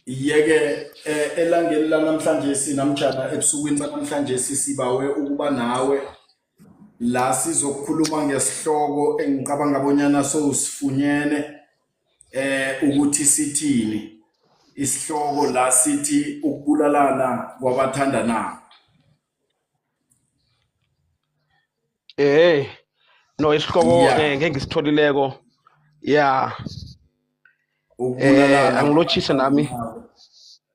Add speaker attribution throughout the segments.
Speaker 1: Yeke elangeni lanamhlanje sinamtjhana ebusukwini banamhlanje sibawe ukuba nawe la sizokukhuluma ngesihloko engicabanga bonyana sowusifunyene ukuthi sithini. Isihloko la sithi ukubulalana kwabathandanako.
Speaker 2: Eh no isihloko ngeke ngisitholileko. Yeah.
Speaker 1: Ukubulalana
Speaker 2: Angilotshise nami.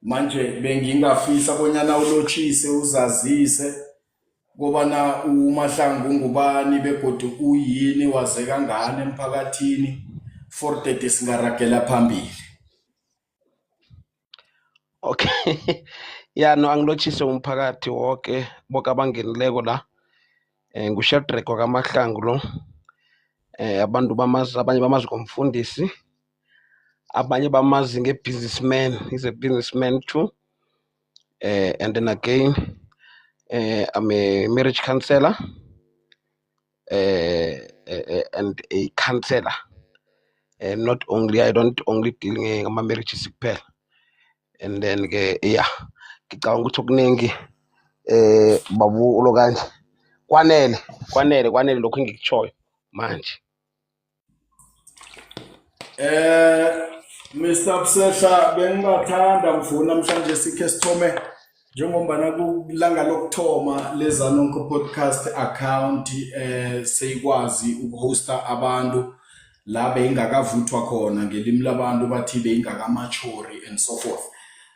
Speaker 1: Manje bengingafisa bonyana ulotshise uzazise kobana uMahlangu ngubani begodu uyini wazeka ngani emphakathini for dede singaragela phambili.
Speaker 2: Okay. Ya no angilotshise umphakathi wonke boke abangenileko la. NguShadrack wakaMahlangu lo. Abantu bamazi, abanye bamazi ngomfundisi, abanye bamazi nge-businessman, he's a businessman too. And then again, I'm a marriage counselor and a counselor. Not only, I don't only deal ngama-marriages kuphela. And then ke yeah, ngicabanga ukuthi okuningi babu lokanje kwanele, kwanele, kwanele lokho engikutshoyo manje.
Speaker 1: Mr. Bsehla, bengingathanda mfo namhlanje sikhe sithome njengombana kulanga lokuthoma leZanonke podcast account seyikwazi ukuhosta abantu la beyingakavuthwa khona ngelimi labantu bathi beyingakamachori and so forth.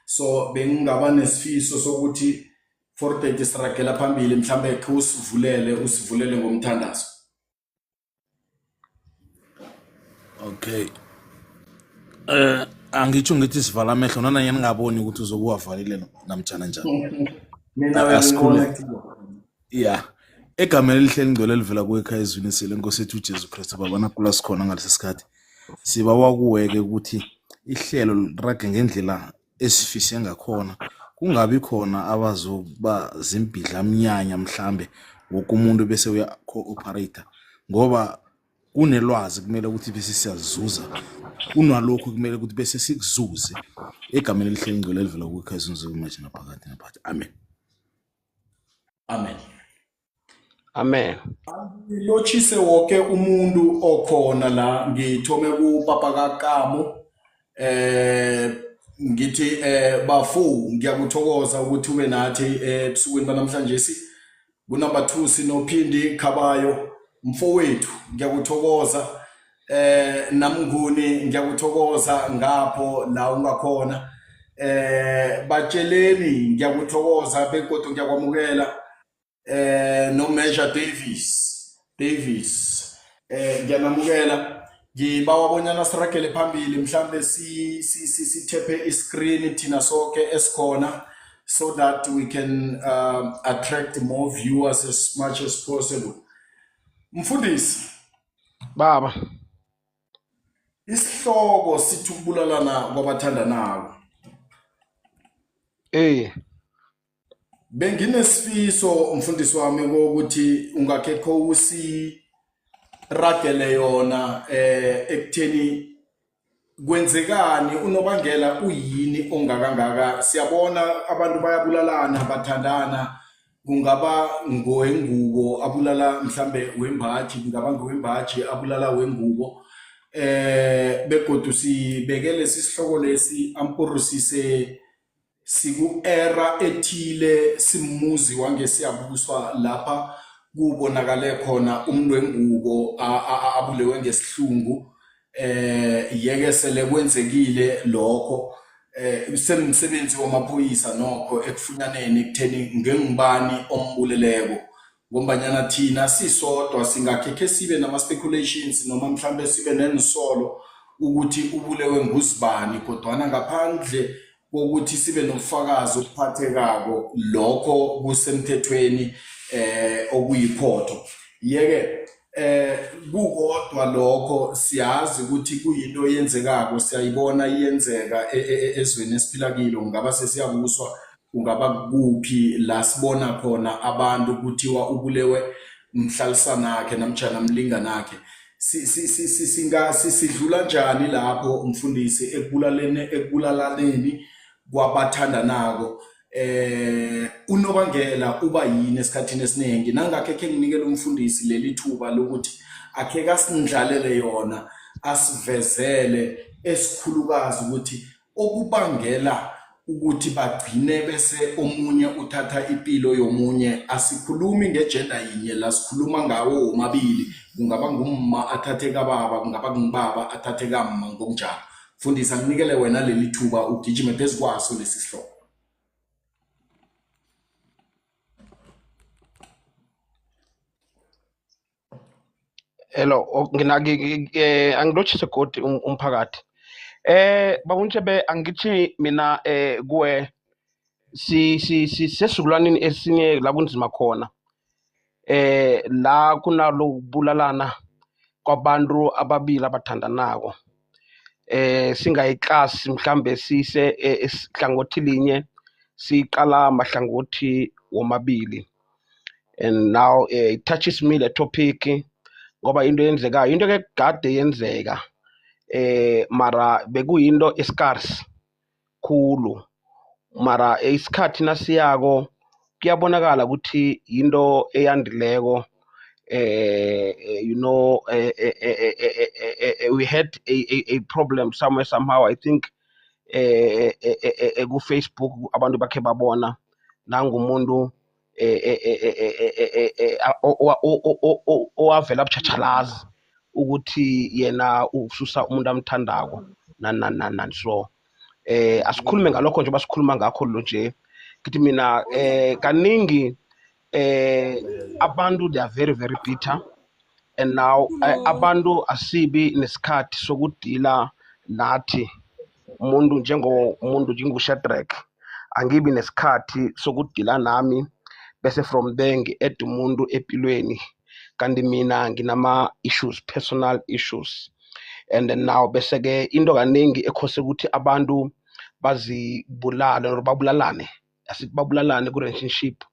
Speaker 1: So bengingaba nesifiso sokuthi for 30 siragela phambili mhlambe khe usivulele usivulele ngomthandazo.
Speaker 3: Okay. Angitsho ngithi sivala amehlo nana ngingaboni ukuthi uzokuwavalile namtjana njani.
Speaker 1: Mina
Speaker 3: Asikhule. Yeah. Egameni elihle elingcwele elivela kuwe ekhaya ezwini sile Nkosi yethu uJesu Kristu baba nakula sikhona ngalesi sikhathi. Sibawa kuwe-ke ukuthi ihlelo lirage ngendlela esifise ngakhona, kungabi khona abazokuba zimbhidlamnyanya mhlambe woke umuntu bese uya co-operator ngoba kunelwazi kumele ukuthi bese siyazuza, kunalokhu kumele ukuthi bese sikuzuze egameni elihle elingcwele elivela kuwe ekhaya ezwini manje naphakade naphakade. Amen.
Speaker 1: Amen.
Speaker 2: Amen.
Speaker 1: Ngilotshise wonke umuntu okhona la, ngithome kupapa kaKamo. Ngithi bafu ngiyakuthokoza ukuthi ube nathi ebusukwini banamhlanje. Ku number 2 sinophindi Khabayo mfowethu, ngiyakuthokoza. Namnguni ngiyakuthokoza ngapho la ungakhona. Batsheleni ngiyakuthokoza begodu ngiyakwamukela. No Major Davis ngiyanamukela. Ngibawa bonyana siragele phambili mhlambe sithephe iscreen thina sonke esikhona so that we can attract more viewers as much as possible. Mfundisi
Speaker 2: baba,
Speaker 1: isihloko sithi ukubulalana kwabathandanako. Benginesifiso mfundisi wami ukuthi ungakhe usiragele yona ekutheni kwenzekani, unobangela uyini ongakangaka. Siyabona abantu bayabulalana, bathandana, kungaba ngowengubo abulala mhlambe wembaji, kungaba ngowembaji abulala wengubo. Begodu sibeke lesi sihloko lesi ampurusise siku-era ethile simuzi wangesiyabuswa lapha kubonakale khona umuntu wengubo abulewe ngesihlungu. Yeke sele kwenzekile lokho, semsebenzi wamaphoyisa nokho ekufunyaneni ekutheni ngengubani ombuleleko, ngombanyana thina sisodwa singakhekhe sibe nama-speculations noma mhlambe sibe nensolo ukuthi ubulewe nguzibani, kodwana ngaphandle kokuthi sibe nobufakazi obuphathekako lokho kusemthethweni okuyikhotho. Yeke kukodwa lokho siyazi ukuthi kuyinto eyenzekako, siyayibona iyenzeka ezweni esiphila kilo, kungaba sesiyabuswa, kungaba kuphi la sibona khona abantu kuthiwa ubulewe mhlalisanakhe namtjhana mlinganakhe. Sidlula njani lapho mfundisi ekubulalaneni Kwabathandanako unobangela uba yini esikhathini esiningi? Nangakhe khe nginikele umfundisi leli thuba lokuthi akhe kasindlalele yona, asivezele esikhulukazi ukuthi okubangela ukuthi bagcine bese omunye uthatha ipilo yomunye. Asikhulumi ngejenda yinye la, sikhuluma ngawo womabili, kungaba ngumma athathe kababa, kungaba ngubaba athathe kamma, ngokunjalo. Mfundisi, anginikele wena leli thuba ugijime phezu kwaso lesi sihloko.
Speaker 2: Hello, angilotshise godi umphakathi. Babuntshebe, angithi mina kuwe si si si sesizukulwaneni esinye la kunzima khona. La kunalokubulalana kwabantu ababili abathandanako. Singayiklasi mhlambe sise hlangothi linye, siqala mahlangothi womabili. And now it touches me the topic ngoba into eyenzekayo, into ke kade yenzeka mara bekuyinto escarce khulu, mara isikhathi nasiyako kuyabonakala ukuthi into eyandileko. You know, we had a problem somewhere somehow, I think ku Facebook abantu bakhe babona nangumuntu owavela buchachalazi ukuthi yena ususa umuntu amthandako nani nani nani nani. So asikhulume ngalokho nje, basikhuluma ngakho lo nje. Ngithi mina kaningi abantu they are very very bitter, and now abantu asibi nesikhathi sokudila nathi. Umuntu njengomuntu njengoShadrack, angibi nesikhathi sokudila nami, bese from there ngi-add umuntu empilweni, kanti mina nginama issues, personal issues. And then now bese ke into kaningi ekhose ukuthi abantu bazibulale or babulalane, asithi babulalane ku relationship,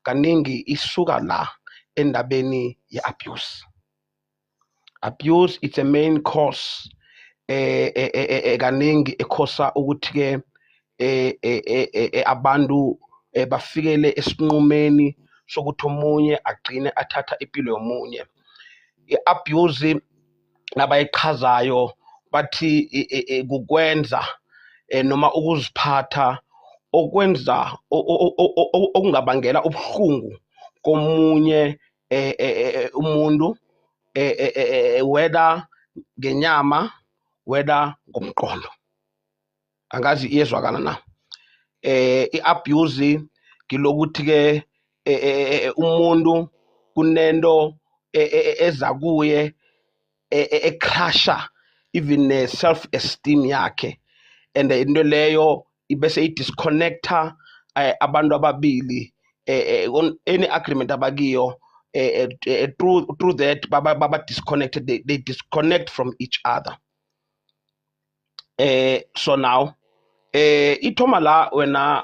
Speaker 2: kaningi isuka la endabeni ye-abuse. Abuse, it's a main cause kaningi ekhosa ukuthi ke abantu bafikele esinqumeni sokuthi omunye agcine athatha impilo yomunye. I-abuse nabayichazayo bathi kukwenza noma ukuziphatha okwenza okungabangela ubuhlungu komunye umuntu, whether ngenyama, whether ngomqondo. Angazi iyezwakala na. I-abuse ngilokuthi ke umuntu kunento eza kuye ecrasha even ne self esteem yakhe, and into leyo ibese i-disconnecta abantu ababili on any agreement abakiyo. Through that baba disconnected, they disconnect from each other. So now ithoma la wena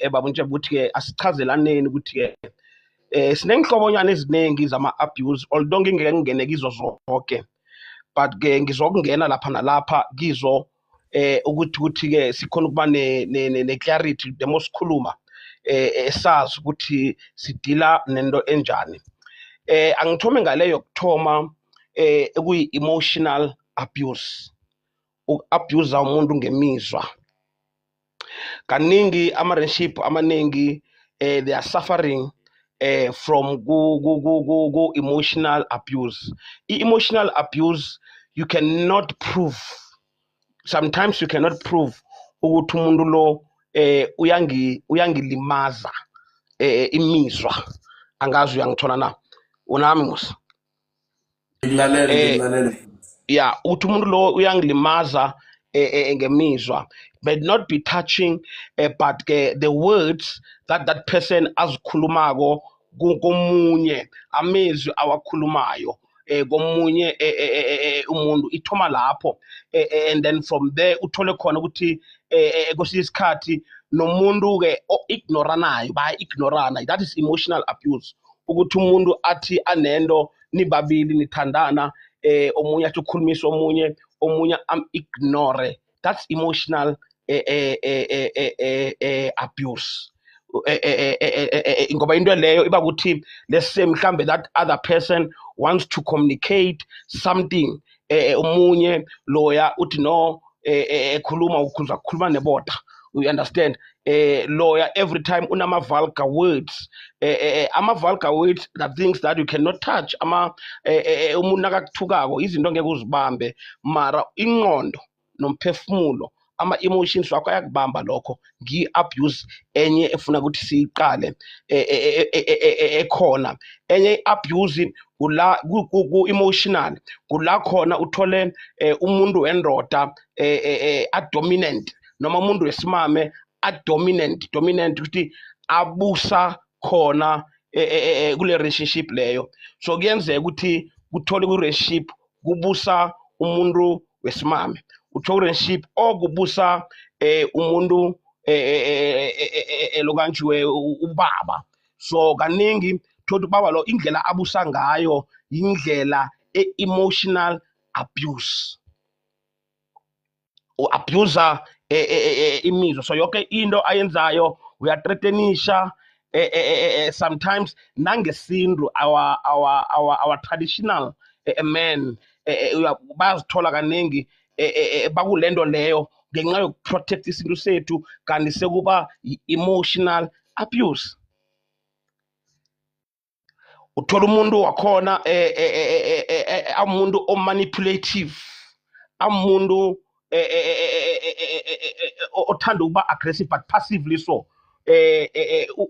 Speaker 2: babuntshebe ukuthi ke asichazelaneni ukuthi ke sinenhlobonyana eziningi zama abuse, although ngingeke ngingene kizo zonke, but ke ngizokungena lapha nalapha kizo ukuthi ke sikhona ukuba ne clarity the most sikhuluma esazi ukuthi sidila nento enjani. Angithome ngale yokuthoma ekuyi emotional abuse, uku-abuse umuntu ngemizwa. Kaningi ama relationship amaningi they are suffering from ku emotional abuse. I-emotional abuse you cannot prove, sometimes you cannot prove ukuthi umuntu lo uyangilimaza imizwa. Angazi uyangithola na unami musa?
Speaker 1: Ngikulalele, ngikulalele.
Speaker 2: Yeah, uthi umuntu lo uyangilimaza ngemizwa, but not be touching, but the words that that person azikhulumako komunye, amezwi awakhulumayo komunye umuntu, ithoma lapho. And then from there uthole khona ukuthi kwesinye isikhathi nomuntu ke o-ignoranayo, baya-ignorana. That is emotional abuse, ukuthi umuntu athi anento nibabili nithandana, omunye athi ukhulumisa omunye, omunye am-ignore. That's emotional abuse, ngoba into leyo iba ukuthi, let's say mhlambe that other person wants to communicate something, omunye loya uthi no, ekhuluma ukhuza kukhuluma neboda, you understand? Loya every time unama vulgar words, ama vulgar words, the things that you cannot touch, ama umuntu nakakuthukako, izinto ngeke uzibambe, mara ingqondo nomphefumulo, ama emotions wakho ayakubamba. Lokho ngi-abuse enye efuna ukuthi siyiqale ekhona. Enye i-abuse kula ku-emotional, kula khona uthole umuntu wendoda a-dominant noma umuntu wesimame a-dominant, dominant ukuthi abusa khona kule relationship leyo. So kuyenzeka ukuthi kuthole ku-relationship kubusa umuntu wesimame, uthole relationship okubusa umuntu lokanjiwe ubaba. So kaningi thola ubaba lo, indlela abusa ngayo indlela e-emotional abuse, u-abuser imizwa. So yonke into ayenzayo uyathreatenisha. Sometimes nangesintu, our traditional men, bayazithola kaningi bakulento leyo ngenxa yokuprotect isintu sethu, kanti sekuba i-emotional abuse. Uthola umuntu wakhona amuntu o-manipulative, amuntu othanda ukuba aggressive but passively. So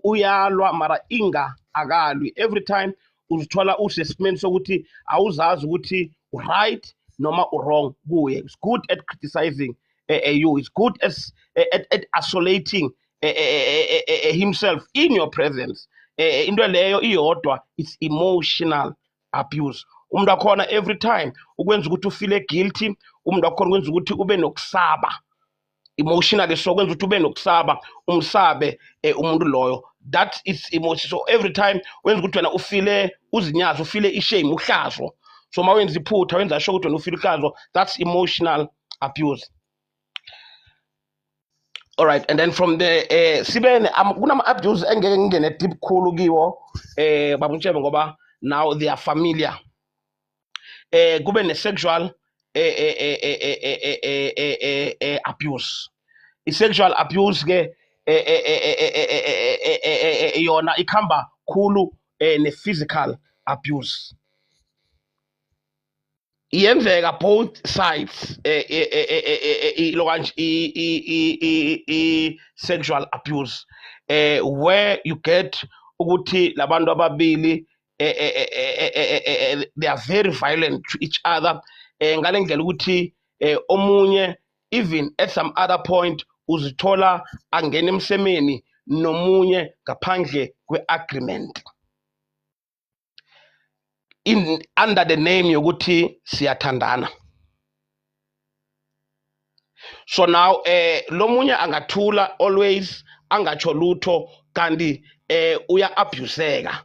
Speaker 2: uyalwa mara inga akalwi. Every time uzithola usesimeni sokuthi awuzazi ukuthi right noma wrong kuye. It's good at criticizing you, it's good at isolating himself in your presence. Into leyo iyodwa, it's emotional abuse. Umuntu wakhona every time ukwenza ukuthi ufeel guilty, umuntu wakhona ukwenza ukuthi ube nokusaba emotionally, so kwenza ukuthi ube nokusaba, umsabe umuntu loyo. That is emotion. So every time wenza ukuthi wena ufeel uzinyazo, ufeel ishame, uhlazo. So uma wenza iphutha, wenza sure ukuthi wena ufeel uhlazo. That's emotional abuse. All right, and then from the sibe kunama abuse engeke ngingene deep khulu kiwo, babuntshebe, ngoba now they are familiar. Kube ne sexual abuse. I-sexual abuse ke yona ikhamba khulu ne-physical abuse. Iyenzeka both sides lokanje i-sexual abuse, where you get ukuthi labantu ababili they are very violent to each other, ngale ndlela ukuthi omunye even at some other point uzithola angena emsemeni nomunye ngaphandle kwe-agreement, in under the name yokuthi siyathandana. So now lomunye angathula always, angatsho lutho, kanti uya abuseka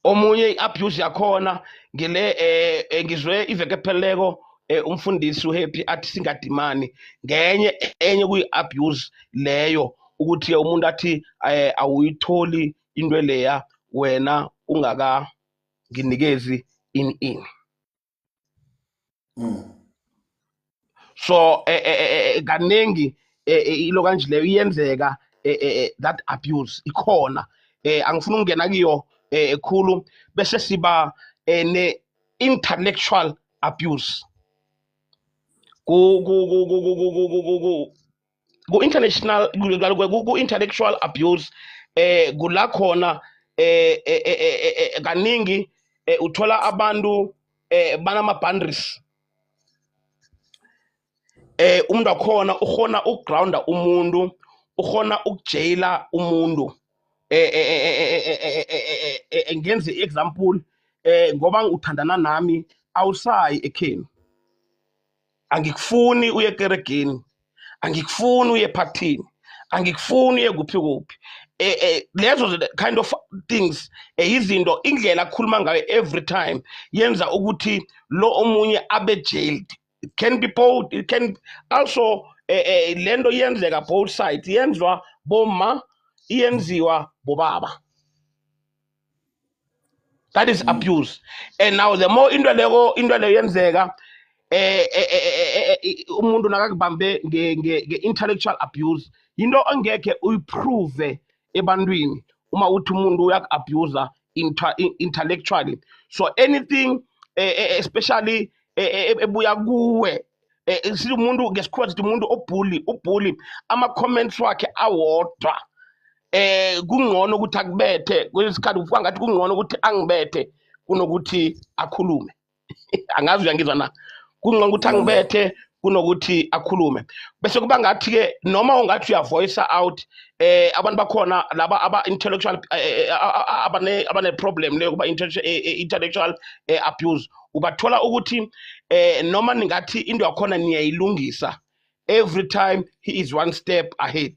Speaker 2: omunye. I-abuse yakhona ngile ngizwe iveke epheleleko umfundisi uHappy athi singadimani ngenye enye kuyi-abuse leyo, ukuthi umuntu athi awuyitholi into leya wena ungaka nginikezi in. So kaningi ilo kanje leyo iyenzeka, that abuse ikhona. Angifuni ukungena kiyo ekhulu. Bese siba ne intellectual abuse. Ku international ku intellectual abuse kula khona kaningi uthola abantu banama boundaries, umuntu wakhona ukhona ukugrounda umuntu, ukhona ukujaila umuntu. Ngenze example, ngoba uthandana nami awusayi ekheni, angikufuni uye ekeregeni, angikufuni uye ephathini, angikufuni uye kuphi kuphi. Lezo kind of things, izinto indlela akhuluma ngayo every time yenza ukuthi lo omunye abe jailed. It can be both, it can also Lento iyenzeka both sides, iyenzwa bomma, iyenziwa bobaba. That is abuse. And now the more into leyo yenzeka, umuntu nakakubambe nge-intellectual abuse, into ongekhe uyiprove ebantwini uma uthi umuntu uyaku-abuser intellectually. So anything, especially ebuya kuwe, sithi umuntu ngesikhuwa sithi umuntu obully, ama-comments wakhe awodwa, kungcono ukuthi akubethe kwesikhathi, kufuka ngathi kungcono ukuthi angibethe kunokuthi akhulume. Angazi uyangizwa na? Kungcono ukuthi angibethe kunokuthi akhulume. Bese kuba ngathi ke noma ungathi uya voice out, abantu bakhona laba aba intellectual, abane problem leyo kuba intellectual abuse, ubathola ukuthi noma ningathi into yakhona niyayilungisa, every time he is one step ahead.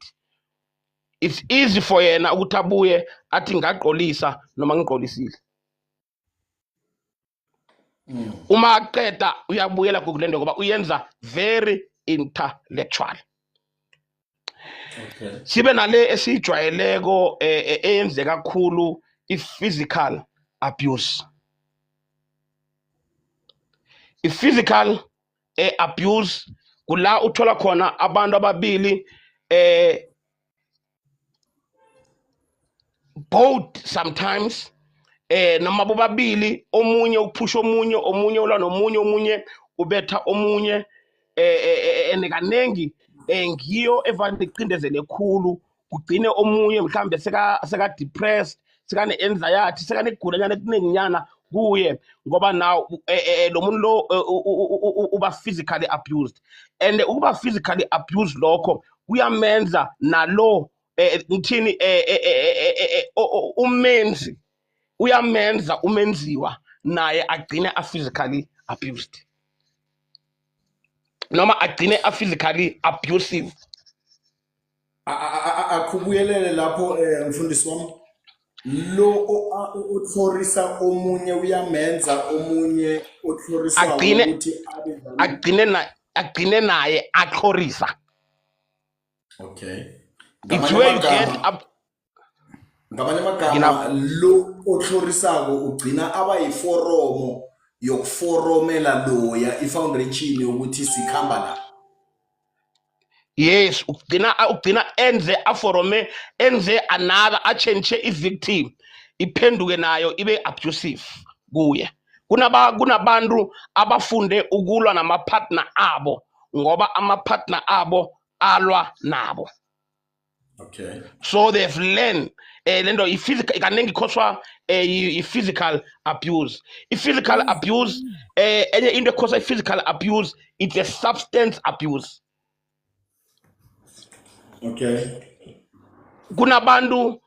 Speaker 2: It's easy for yena ukuthi abuye athi ngaqolisa noma ngiqolisile. Uma aqeda uyabuyela kulento ngoba uyenza very intellectual. Sibe nale esijwayeleko eyenzeka kakhulu, i-physical abuse. I-physical abuse kula uthola khona abantu ababili, both sometimes, noma bobabili, omunye uphusha omunye, omunye ulwa nomunye, omunye ubetha omunye, and kanengi ngiyo evane icindezele khulu, kugcine omunye mhlambe seka depressed, seka ne anxiety, seka negulanyana ekuninginyana kuye, ngoba now lo muntu lo uba physically abused. And ukuba physically abused lokho kuyamenza nalo, ngithini, umenzi uyamenza umenziwa naye agcine a physically abused noma agcine a physically abusive.
Speaker 1: Akubuyelele lapho, mfundisi wami, lo otlhorisa omunye uyamenza omunye otlhoriswayo ukuthi abe njani?
Speaker 2: Agcine naye atlhorisa. It's where you get up.
Speaker 1: Ngamanye amagama, lo otlhorisako ugcina aba yiforomo yokuforomela loya i-foundation yokuthi sikhamba la.
Speaker 2: Yes, ugcina enze aforome, enze another, achange i-victim iphenduke nayo ibe abusive kuye. Kunabantu abafunde ukulwa nama-partner abo ngoba ama-partner abo alwa nabo. So they've learned lento i-physical kaningi ikhoswa i-physical abuse. I-physical abuse, enye into ekhosa i-physical abuse, it's a substance abuse. Kunabantu,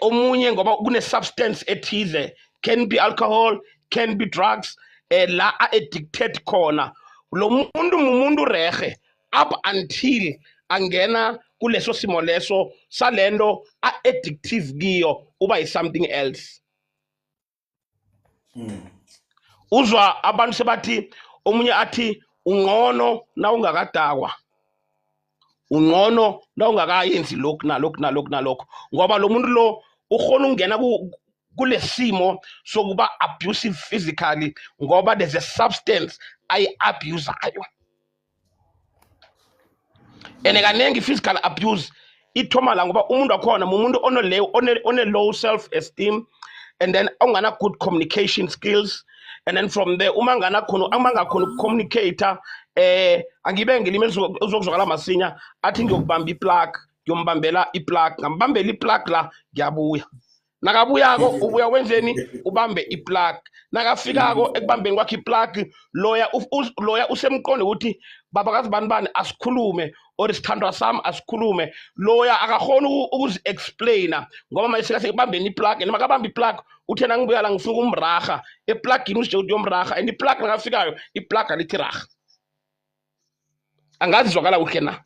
Speaker 2: omunye ngoba kune substance ethize, can be alcohol, can be drugs, la addicted khona lo muntu, mumuntu rehe up until angena kuleso simo leso salento a-addictive kiyo, uba is something else. Uzwa abantu sebathi, omunye athi ungcono na ungakadakwa, ungcono na ungakayenzi lokhu nalokhu nalokhu nalokhu, ngoba lo muntu lo ukhona ukungena kulesimo sokuba abusive physically ngoba there's a substance ayi-abusayo. And kaningi physical abuse ithoma la ngoba umuntu wakhona mumuntu one low self esteem and then ongana good communication skills, and then from there uma ngakhona ukucommunicate, angibe ngelimi elizokuzwakala masinya, athi ngiyokubamba iplug, ngiyombambela iplug, ngambambela iplug la, ngiyabuya. Nakabuyako ubuya wenzeni? Ubambe iplug. Nakafikako ekubambeni kwakhe iplug loya, loya usemqondo ukuthi baba kazi bani bani asikhulume, or isithandwa sami asikhulume. Loya akakhona ukuzi-explaina ngoba manje sekasekubambeni iplug, and makabamba iplug uthe nangibuya la ngifuna ukumraha eplugini, uzitshe ukuthi uyomraha, and iplug nakafikayo iplug alithi raha. Angazi zwakala kuhle na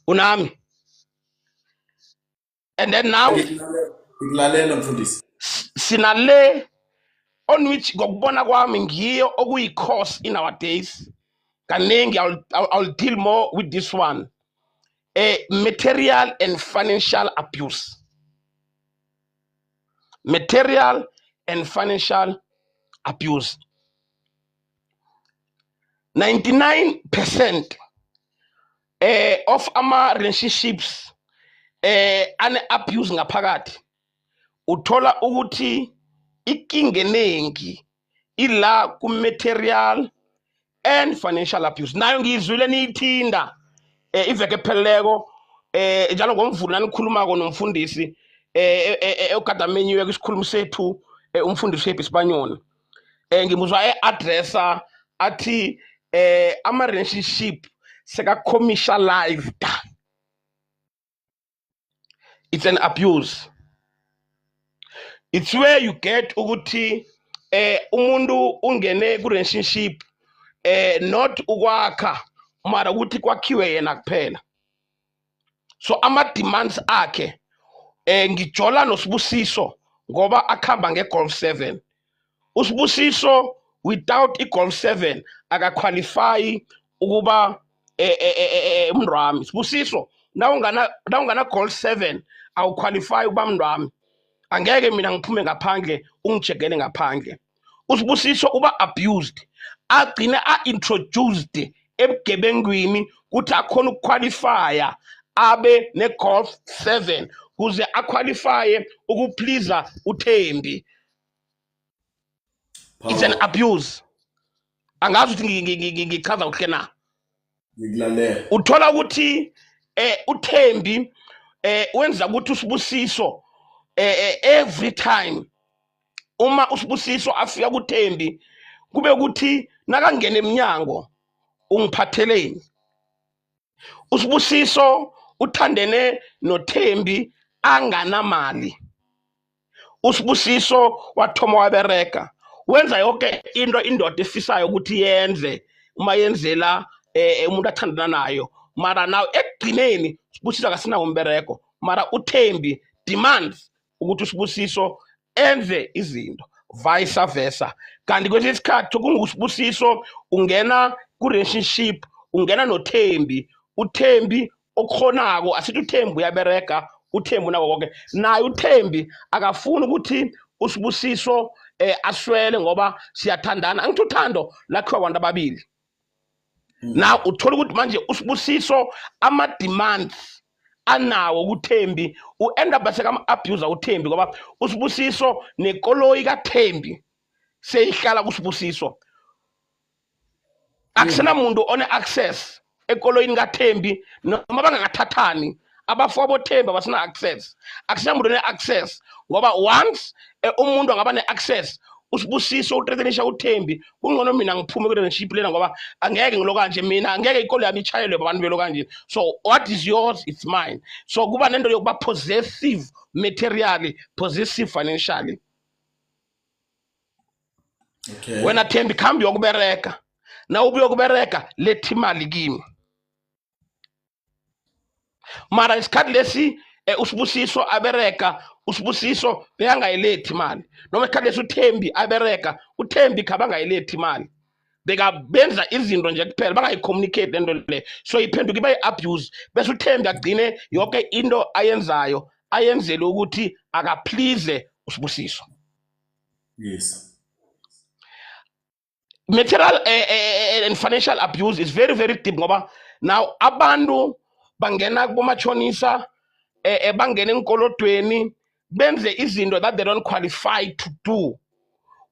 Speaker 2: unami? And then now
Speaker 1: Ngikulalela, mfundisi.
Speaker 2: Sinale on which ngokubona kwami ngiyo okuyi-cause in our days. Kaningi I'll deal more with this one. Material and financial abuse. Material and financial abuse. 99% of ama relationships ane abuse ngaphakathi, uthola ukuthi ikinga eningi ila ku material and financial abuse. Nayo ngiyizwile niyithinda iveke epheleleko, njalo ngoMvulo nanikhulumako nomfundisi okade amenyiwe kwisikhulumo sethu, umfundisi Happy Sibanyoni, ngimuzwa e-addressa athi ama relationship seka commercialized. It's an abuse. It's where you get ukuthi umuntu ungene ku relationship not ukwakha, mara ukuthi kwakhiwe yena kuphela. So ama demands akhe, ngijola noSibusiso ngoba akhamba ngeGolf 7. USibusiso without iGolf 7 akaqualify ukuba umntu wami. Sibusiso, nawungana Golf 7 awuqualify ukuba umntu wami. Angeke mina ngiphume ngaphandle ungijegele ngaphandle. USibusiso uba abused, agcine a-introduced ebugebengwini ukuthi akhona ukuqualifya abe ne-Golf 7 kuze aqualifye ukupleasa uThembi. It's an abuse. Angazi ukuthi ngichaza kuhle na.
Speaker 1: Ngikulalela.
Speaker 2: Uthola ukuthi uThembi wenza ukuthi uSibusiso every time uma uSibusiso afika kuThembi kube ukuthi nakangena eminyango ungiphatheleni. USibusiso uthandene noThembi anganamali. USibusiso wathoma wabereka, wenza yonke into indoda efisayo ukuthi yenze uma yenzela umuntu athandana nayo. Mara now ekugcineni uSibusiso akasinawo umbereko, mara uThembi demands ukuthi uSibusiso enze izinto, vice versa. Kanti kwesinye isikhathi kunguSibusiso ungena ku-relationship, ungena noThembi, uThembi okhonako, asithi uThembi uyabereka, uThembi unako konke. Naye uThembi akafuni ukuthi uSibusiso aswele ngoba siyathandana. Angithi uthando lakhiwa abantu ababili. Now uthola ukuthi manje uSibusiso ama demands anawo kuThembi, u-end up sekam-abuse uThembi ngoba uSibusiso nekoloyi kaThembi seyihlala kuSibusiso. Akusenamuntu one access ekoloyini kaThembi, noma bangakathathani abafowabo Thembi abasina access. Akusenamuntu one access ngoba once umuntu angaba ne-access, uSibusiso uthreatenisha uThembi, kungcono mina ngiphume kwi-relationship lena ngoba angeke ngilo kanje, mina angeke ikolo yami itshayelwe abantu belo kanje. So what is yours, it's mine. So kuba nento yokuba possessive materially, possessive financially.
Speaker 1: Okay.
Speaker 2: Wena Thembi khambi yokubereka, na ubuye kubereka lethi imali kimi. Mara isikhathi lesi uSibusiso abereka, uSibusiso bekangayilethi imali. Noma isikhathi lesi uThembi abereka, uThembi khabangayilethi imali. Bekabenza izinto nje kuphela, bangayicommunicate lento le. So iphenduka iba yi-abuse, bese uThembi agcine yonke into ayenzayo ayenzele ukuthi akaplease uSibusiso.
Speaker 1: Yes.
Speaker 2: Material and financial abuse is very, very deep ngoba now abantu bangena kubomatshonisa, bangena enkolodweni, benze izinto that they don't qualify to do.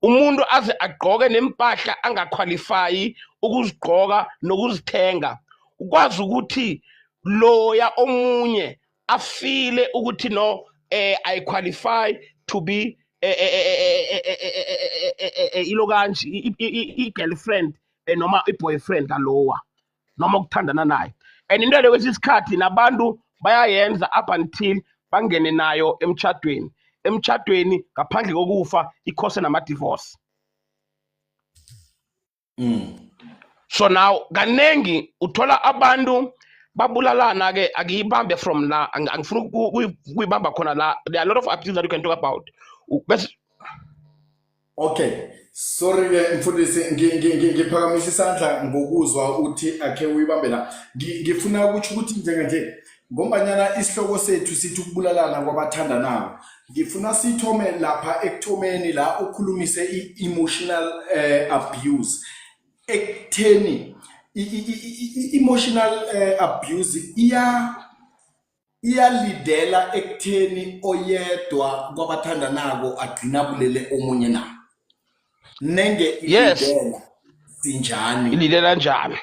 Speaker 2: Umuntu aze agqoke nempahla angaqualify ukuzigqoka nokuzithenga, ukwazi ukuthi loya omunye afile ukuthi no, I qualify to be ilo kanje, i-girlfriend noma i-boyfriend kalowa noma ukuthandana naye. And into leyo kwesinye isikhathi nabantu bayayenza up until bangene nayo emtshadweni. Emtshadweni ngaphandle kokufa ikhose nama-divorce. So now kanengi uthola abantu babulalana ke, akuyibambe from la, angifuni ukuyibamba khona la. There are a lot of abuse that you can talk about. Bese
Speaker 1: Okay. Sorry ke mfundisi, ngiphakamisa isandla ngokuzwa uthi akhe uyibambe la. Ngifuna ukuthi njenganje ngombanyana isihloko sethu sithi ukubulalana kwabathandanako. Ngifuna sithome lapha ekuthomeni la ukhulumise i-emotional abuse. Ekutheni i-emotional abuse iyalidela ekutheni oyedwa kwabathandanako agcina bulele omunye na? Nenge
Speaker 2: Yes.
Speaker 1: ilidela sinjani?
Speaker 2: Ilidela njani?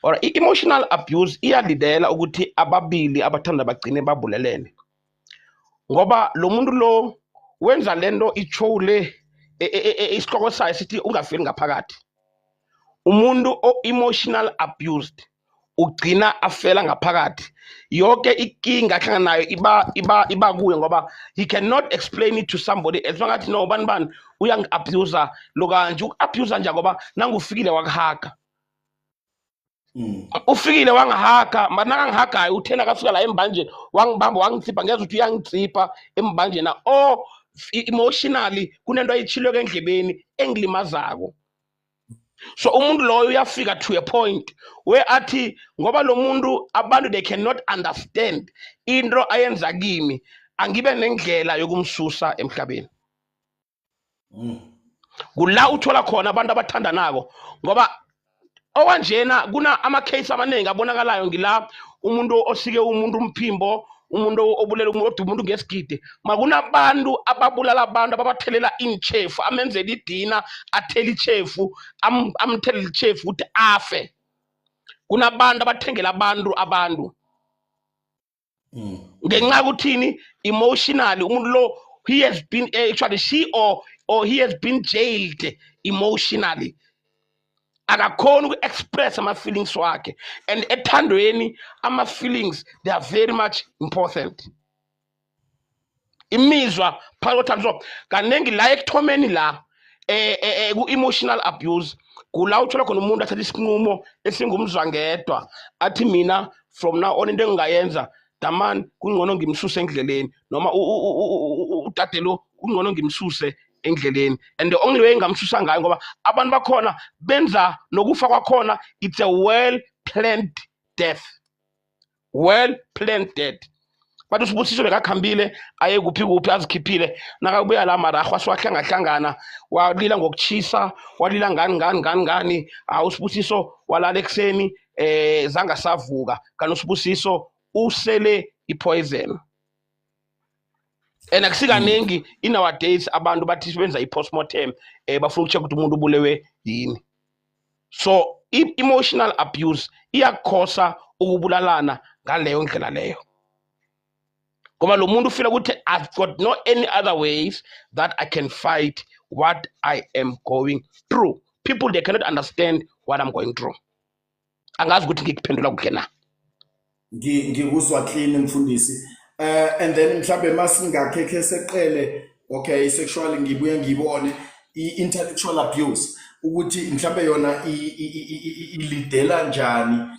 Speaker 2: Or i-emotional abuse iyalidela ukuthi ababili abathanda bagcine babulelene, ngoba lo muntu lo wenza lento ichow le isihloko sayo sithi ungafeli ngaphakathi. Umuntu o-emotional abused ugcina afela ngaphakathi. Yonke ikinga ahlangana nayo iba kuye, ngoba he cannot explain it to somebody else. Bangathi no, bani bani uyangi-abuser lo kanje, uku-abuser nje ngoba nangufikile wakuhaga. Ufikile wangihaga, mara nakangihagayo uthena akafika la embanjeni wangibamba wangitsipha, ngezwa ukuthi uyangitsipha embanjeni or emotionally kunento ayitshileko endlebeni engilimazako. So umuntu loyo uyafika to a point where athi ngoba lo muntu abantu they cannot understand into ayenza kimi, angibe nendlela yokumsusa emhlabeni. Kula uthola khona abantu abathandanako, ngoba owanjena kuna ama-case amaningi abonakalayo ngila umuntu osike umuntu umphimbo, umuntu obulela umuntu, oduma umuntu ngesigidi. Ma kunabantu ababulala abantu ababathelela iintshefu, amenzela idina athele itshefu, amthelele itshefu ukuthi afe. Kunabantu abathengela abantu ngenxa yokuthini emotionally umuntu lo he has been actually she or he has been jailed emotionally, akakhoni uku-express ama-feelings wakhe. And ethandweni ama-feelings they are very much important, imizwa phakathi kothando. So kaningi la ekuthomeni la ku-emotional abuse kula uthola khona umuntu athatha isinqumo esingumzwangedwa, athi mina from now on into engingayenza daman kungcono ngimsuse endleleni, noma udade lo kungcono ngimsuse endleleni. And the only way engamsusa ngayo, ngoba abantu bakhona benza nokufa kwakhona, it's a well planned death, well planned death. Bathi uSibusiso bekakhambile aye kuphi kuphi, azikhiphile, nakabuya la maraho asiwahlangahlangana, walila ngokuchisa, walila ngani ngani ngani ngani. Awu, uSibusiso walala ekuseni zangasavuka, kanti uSibusiso usele ipoison. And akusikaningi in our days abantu bathi benza i-postmortem, bafuna ukucheck ukuthi umuntu ubulewe yini. So i-emotional abuse iyakhosa ukubulalana ngaleyo ndlela leyo, ngoba lo muntu ufila ukuthi I've got no any other ways that I can fight what I am going through. People, they cannot understand what I'm going through. Angazi ukuthi ngikuphendula kuhle na.
Speaker 1: Ngikuzwa clean mfundisi. And then mhlambe masingakhe seqele, okay, sexual ngibuye ngibone i-intellectual abuse ukuthi mhlambe yona ilidela njani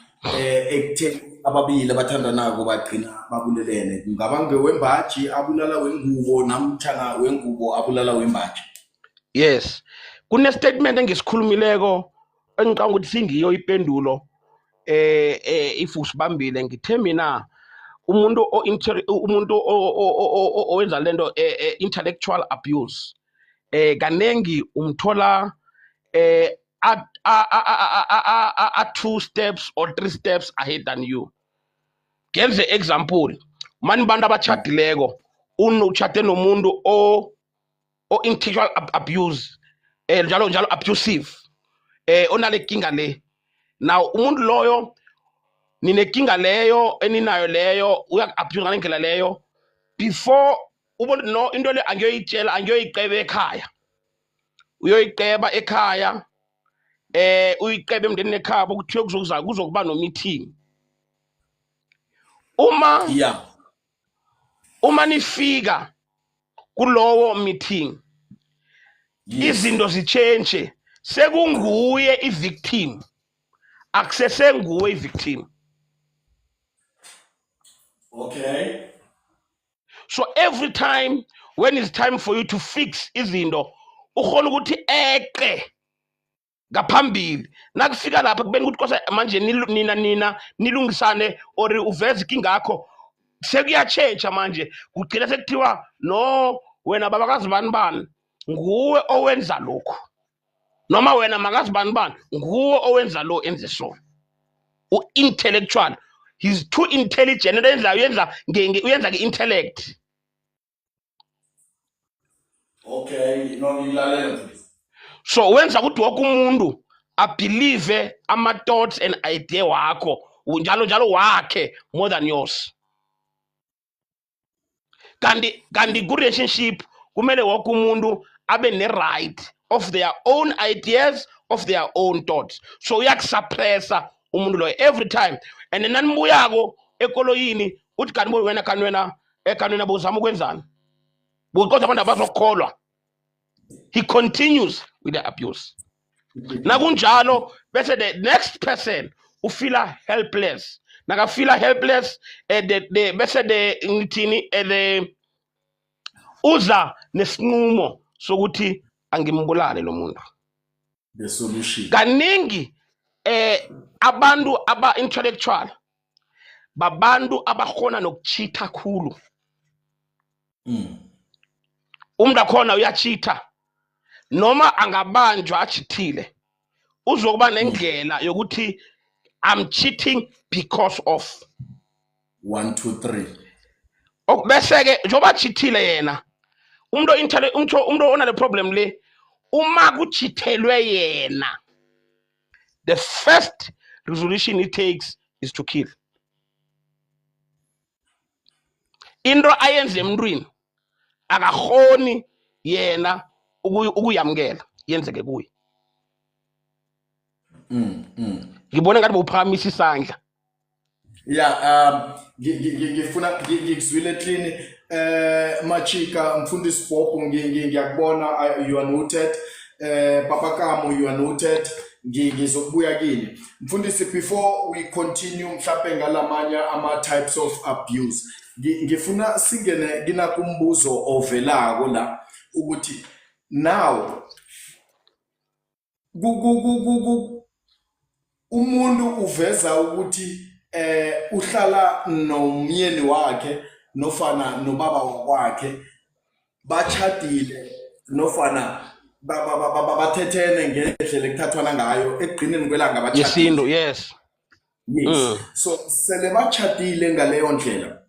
Speaker 1: ekutheni ababili abathandanako bagcina babulelene, kungaba ngewembaji abulala wengubo namtjhana wengubo abulala wembaji.
Speaker 2: Yes, kune statement engisikhulumileko engicabanga ukuthi singiyo ipendulo if usibambile. Ngithe mina umuntu o umuntu owenza lento intellectual abuse kanengi umthola a 2 steps or 3 steps ahead than you. Ngenze example, mani bantu abachadileko, uchade nomuntu o intellectual abuse njalo njalo abusive, onale kinga le. Now umuntu loyo ninenkinga leyo eninayo leyo, uyak-abuse ngale ndlela leyo. Before ubona no into le angiyoyitshela, angiyoyiqeba ekhaya, uyoyiqeba ekhaya, uyiqebe emndenini ekhaya, kuthiwe kuzokuza kuzokuba no meeting. Uma uma nifika kulowo meeting, izinto zichange, sekunguye i-victim, akusesenguwe i-victim.
Speaker 1: Okay.
Speaker 2: So every time when it's time for you to fix izinto, Ukhona ukuthi eqe ngaphambili nakufika lapha kubeni ukuthi kose manje nina nilungisane or uveze inkinga yakho, sekuyatshentsha manje, kugcina sekuthiwa no wena babakazi bani bani nguwe owenza lokhu, noma wena makazi bani bani nguwe owenza lo enze so. U-intellectual, he's too intelligent, into yenza uyenza nge-intellect.
Speaker 1: Okay, no ngilalela please.
Speaker 2: So wenza ukuthi wonke umuntu abelieve ama-thoughts and idea wakho njalo njalo wakhe more than yours. Kanti ku-relationship kumele wonke umuntu abe ne-right of their own ideas, of their own thoughts. So uyakusuppressa umuntu loyo every time. And nanibuyako ekoloyini uthi kanti wena kanti wena bozama ukwenzani, because abantu abazokholwa. He continues with the abuse. Nakunjalo bese the next person ufila helpless. Nakafila helpless bese the ngithini the uza nesinqumo sokuthi angimbulale lo muntu.
Speaker 1: The solution.
Speaker 2: Kaningi abantu aba intellectual babantu abakhona nokuchitha khulu. Umuntu akhona uyachitha noma angabanjwa achithile, uzokuba nendlela yokuthi I'm cheating because of
Speaker 1: 1 2 3.
Speaker 2: Bese ke njengoba achithile yena umuntu umuntu onale problem le, uma kuchithelwe yena, the first resolution he takes is to kill. Into ayenze emntwini akakhoni yena ukuyamukela yenzeke kuye. Ngibona ngathi bowuphakamisa isandla.
Speaker 1: Yeah, ngifuna ngikuzwile clean. Machika mfundisi Bob, ngiyakubona, you are noted. Papa Kamo, you are noted. Ngizokubuya kini mfundisi. Before we continue mhlawumbe ngalamanye ama types of abuse, ngifuna singene kinakumbuzo ovelako la ukuthi now umuntu uveza ukuthi uhlala nomyeni wakhe nofana nobaba wakwakhe, bachadile nofana bathethene ngendlela ekuthathwana ngayo ekugcineni kwelanga bachadile.
Speaker 2: Yesintu, yes.
Speaker 1: Yes. So sele bachadile ngaleyo ndlela,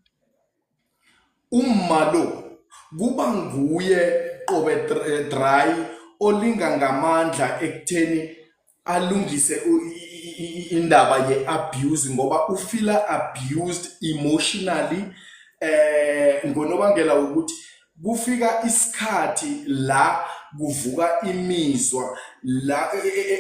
Speaker 1: umma lo kuba nguye qobe dry olinga ngamandla ekutheni alungise indaba ye-abuse, ngoba ufila abused emotionally ngonobangela ukuthi kufika isikhathi la kuvuka imizwa la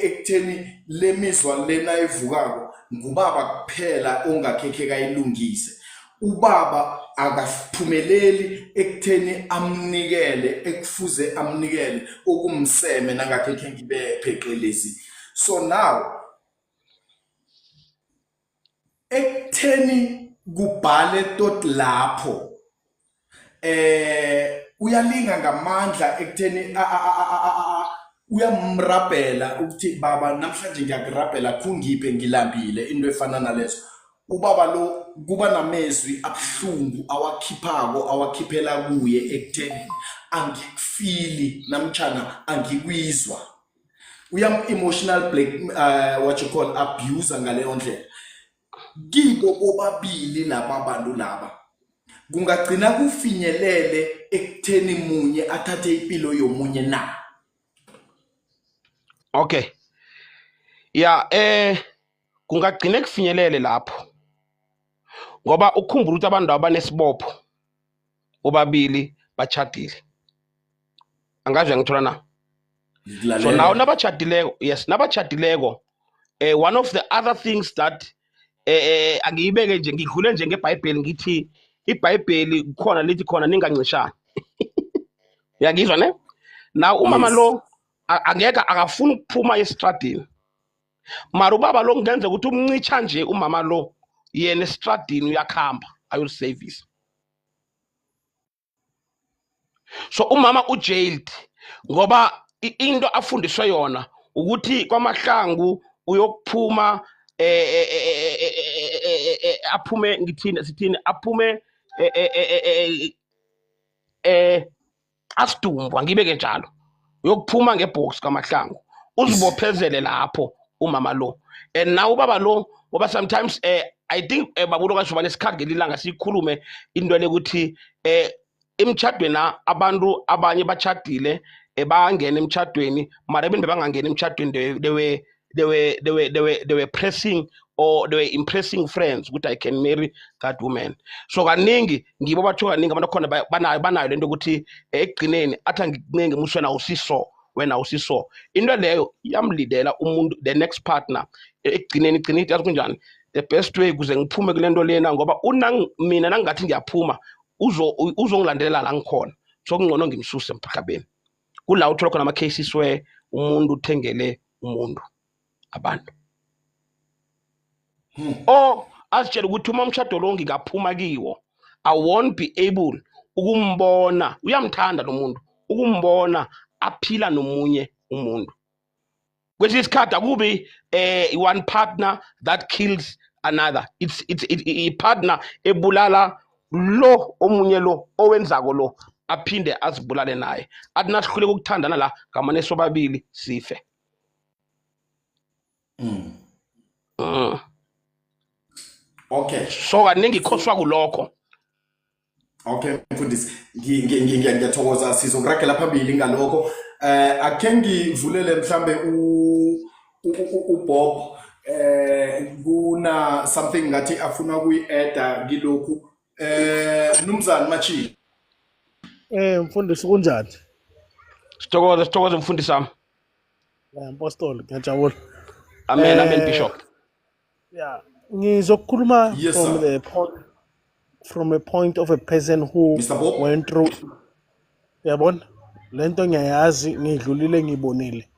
Speaker 1: ekutheni lemizwa lena evukako ngubaba kuphela ongakhekheka ilungise. Ubaba akaphumeleli ekutheni amnikele ekufuze amnikele okumseme nangakhekhe ngibe pheqelezi. So now ekutheni kubhale tot lapho uyalinga ngamandla ekutheni uyamrabhela ukuthi baba namhlanje ngiyakurabhela khungiphe ngilambile, into efana nalezo. Ubaba lo kuba namezwi abuhlungu awakhiphako awakhiphela kuye ekutheni angikufili namtjhana angikwizwa. Uyam emotional black what you call abuser ngaleyo ndlela. Kibo bobabili laba bantu laba kungagcina kufinyelele ekutheni munye athathe impilo yomunye na?
Speaker 2: Okay. Yeah, kungagcina kufinyelele lapho. Ngoba ukukhumbula ukuthi abantu abanesibopho bobabili bachadile. Angazi ngithola na? So now nabachadileko, yes, nabachadileko, one of the other things that angiyibeke nje ngidlule nje ngeBhayibheli ngithi iBhayibheli kukhona lithi khona ningancishani. Uyangizwa ne? Now umama lo angeke akafuni ukuphuma estradini. Mara ubaba lo kungenza ukuthi umncisha nje umama lo yena estradini uyakhamba ayoservice. So umama ujailed ngoba Into afundiswe yona ukuthi kwaMahlangu uyokuphuma aphume, ngithini, sithini, aphume asidumbwa, ngibeke njalo, uyokuphuma ngebox kaMahlangu, uzibophezele lapho umama lo and nawe ubaba lo, ngoba sometimes I think babulo kashuba nesikhathi ngelilanga sikhulume into lekuthi emtshadweni abantu abanye bachadile, bangena emtshadweni, mara even bebangangena emtshadweni, they were pressing or they were impressing friends ukuthi I can marry that woman. So kaningi ngibo batho, kaningi abantu khona banayo lento ukuthi ekugcineni athi angikuncengi musi, wena awusiso, wena awusiso. Into leyo iyamlidela umuntu, the next partner, ekugcineni igcina ithi, yazi kunjani, the best way kuze ngiphume kule nto lena, ngoba unang mina nangathi ngiyaphuma uzongilandelela la ngikhona, so kungcono ngimsuse emhlabeni. Kula uthola khona ama-cases where umuntu uthengele umuntu abantu or azitshela ukuthi uma umshado lo ngingaphuma kiwo, I won't be able ukumbona, uyamthanda lo muntu, ukumbona aphila nomunye umuntu. Kwesinye isikhathi akubi one partner that kills another, it's i partner ebulala lo omunye, lo owenzako lo aphinde azibulale naye, athi nasihluleka ukuthandana la ngamane sobabili sife. So kaningi ikhoswa kulokho.
Speaker 1: Okay mfundisi, ngiyathokoza, sizokuragela phambili ngalokho. Akhe ngivulele mhlambe uBob, kuna something ngathi afuna ukuyi-adda kilokhu, mnumzana Machi.
Speaker 4: Mfundisi, kunjani?
Speaker 2: Sithokoze, sithokoze mfundisi wami.
Speaker 4: Apostoli, ngiyajabula.
Speaker 2: Amen, amen, bishop.
Speaker 4: Yeah, ngizokukhuluma
Speaker 1: Yes,
Speaker 4: from
Speaker 1: sir.
Speaker 4: the point from a point of a person who
Speaker 1: Mr. Bob.
Speaker 4: went through, yabona lento ngiyayazi, ngidlulile, ngibonile.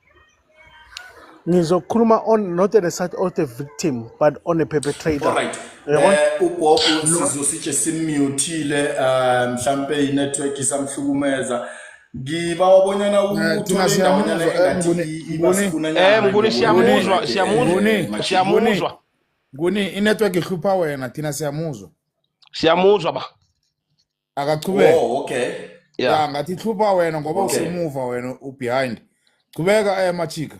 Speaker 4: Ngizokhuluma on not at the side of the victim but on a perpetrator.
Speaker 1: All right.
Speaker 4: Uyabona?
Speaker 1: UBob sizositshe simmutile, mhlambe inetwork isamhlukumeza. Ngibawa bonyana
Speaker 3: Thina
Speaker 1: uthole indawonyana
Speaker 3: siyamuzwa,
Speaker 1: engathi
Speaker 3: Mnguni,
Speaker 1: iba
Speaker 3: Mnguni,
Speaker 1: sifunanyana
Speaker 2: Mnguni, siyamuzwa.
Speaker 1: ngokuthi
Speaker 2: Siyamuzwa.
Speaker 3: Mnguni, Mnguni,
Speaker 2: Siyamuzwa.
Speaker 3: Nguni, inetwork ihlupha wena, thina siyamuzwa.
Speaker 2: Siyamuzwa ba.
Speaker 3: Akachubeke.
Speaker 1: Oh, okay.
Speaker 2: Yeah.
Speaker 3: Ya, ngathi ihlupha wena ngoba usemuva wena, ubehind. Chubeka, Machika.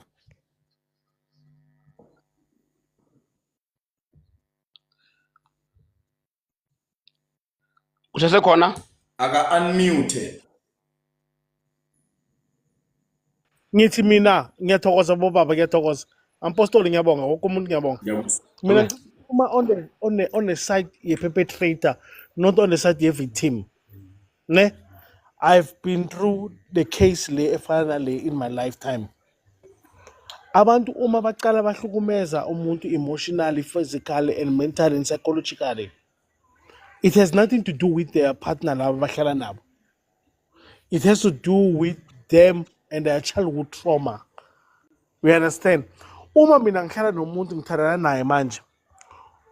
Speaker 2: Usesekhona?
Speaker 1: Aka unmute.
Speaker 4: Ngithi mina ngiyathokoza bobaba, ngiyathokoza. Apostoli, ngiyabonga, wonke umuntu ngiyabonga.
Speaker 1: Ngiyakuzwa.
Speaker 4: Mina ngikhuluma on the side ye perpetrator, not on the side ye victim. Ne? I've been through the case le efana nale in my lifetime. Abantu uma baqala bahlukumeza umuntu emotionally, physically and mentally and psychologically, it has nothing to do with their partner laba bahlala nabo. It has to do with them and their childhood trauma. We understand? Uma mina ngihlala nomuntu, ngithandana naye manje,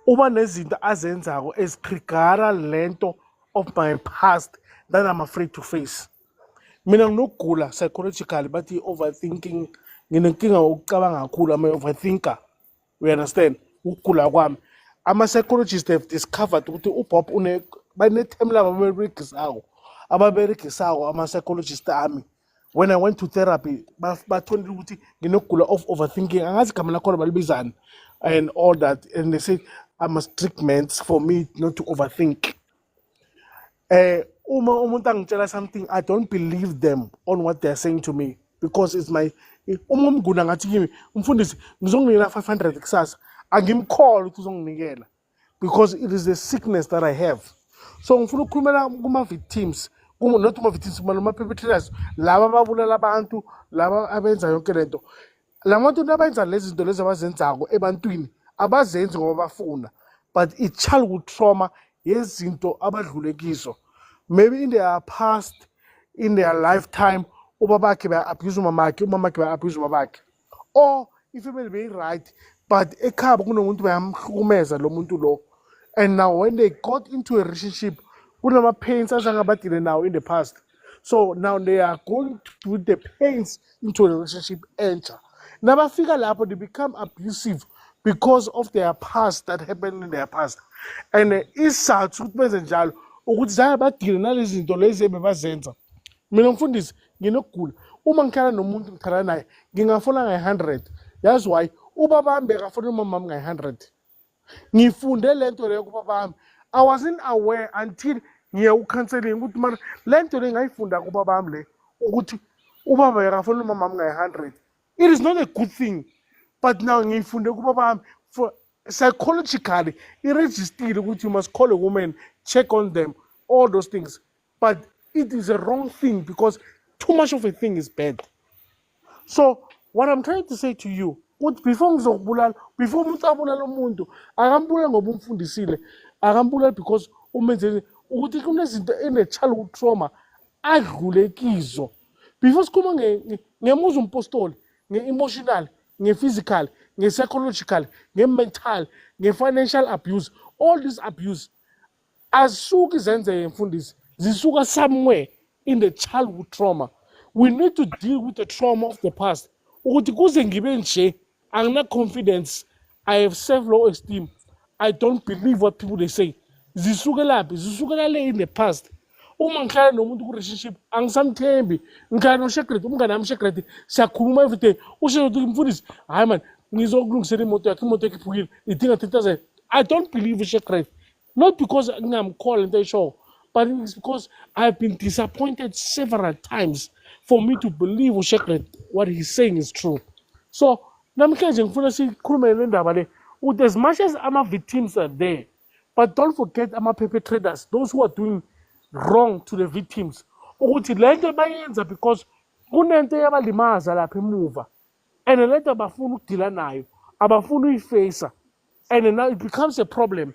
Speaker 4: uba nezinto azenzako ezitriggera lento of my past that I'm afraid to face. Mina nginokugula psychologically, bathi overthinking, nginenkinga yokucabanga kakhulu, I'm a overthinker. We understand? Ukugula kwami. Ama-psychologists have discovered ukuthi uBob une bane-term labo ababeregisako ama-psychologist ami. When I went to therapy, batholile ukuthi nginokugula of overthinking, angazi igama lakhona balibizani and all that, and they said I must treatments for me not to overthink. Uma umuntu angitshela something, I don't believe them on what they're saying to me because it's my uma umnguni ngathi kimi, umfundisi, ngizonginikela 500 kusasa, angimkholwa ukuthi uzonginikela because it is the sickness that I have. So ngifuna ukukhulumela kuma-victims, not kuma-victims, kuma-perpetrators, laba ababulala abantu, laba abenza yonke lento. La bantu abenza lezi zinto lezi abazenzako ebantwini, abazenzi ngoba bafuna, but i-childhood trauma yezinto abadlule kizo, maybe in their past, in their lifetime, ubabakhe baya-abuse umamakhe, umamakhe baya-abuse ubabakhe, or ifamily beyi-right but ekhaya kunomuntu bayamhlukumeza lo muntu lo, and now when they got into a relationship, kunama-pains azange badile nawo in the past. So now they are going with the pains into a relationship entsha. Nabafika lapho, they become abusive because of their past that happened in their past. And isizathu ukuthi benze njalo ukuthi zange badile nalezi zinto lezi ebebazenza. Mina mfundisi, nginokugula, uma ngihlala nomuntu ngithandana naye, ngingafona ngayi-100. Yazi why? Ubabami bekafona umamami ngayi-100. Ngifunde le nto leyo kubabami. I wasn't aware until ngiye ku-counseling ukuthi mara le nto le ngayifunda kubabami le, ukuthi ubaba bekafona umamami ngayi-100. It is not a good thing, but now ngiyifunde kubabami. For psychologically i-registered ukuthi you must call a woman, check on them, all those things, but it is a wrong thing because too much of a thing is bad. So what I'm trying to say to you ukuthi before ngizokubulala, before umuntu abulala umuntu, akambulali ngoba umfundisile, akambulali because umenzele ukuthi kunezinto ene-childhood trauma adlule kizo. Before sikhuluma ngemuza umpostoli, nge-emotional, nge-physical, nge-psychological, nge-mental, nge-financial abuse, all this abuse azisuki zenzeke, mfundisi, zisuka somewhere in the childhood trauma. We need to deal with the trauma of the past ukuthi kuze ngibe nje, angina-confidence, I have self low esteem, I don't believe what people they say. Zisukelaphi? Zisukela le in the past. Uma ngihlala nomuntu ku-relationship, angisamthembi. Ngihlala noShegret, umngane wami Shegret, siyakhuluma everyday. Usho ukuthi, mfundisi, hhayi man, ngizokulungisela imoto yakho, imoto yakho iphukile, idinga 3000. I don't believe uShegret, not because ngingamkhola into ayishoyo, but it's because I've been disappointed several times for me to believe uShegret, what he's saying is true. So namhlanje ngifuna sikhulume le ndaba le ukuthi as much as ama-victims are there, but don't forget ama-perpetrators, those who are doing wrong to the victims, ukuthi le nto bayenza because kunento eyabalimaza lapha emuva, and le nto abafuni ukudila nayo, abafuni uyifeyisa, and now it becomes a problem.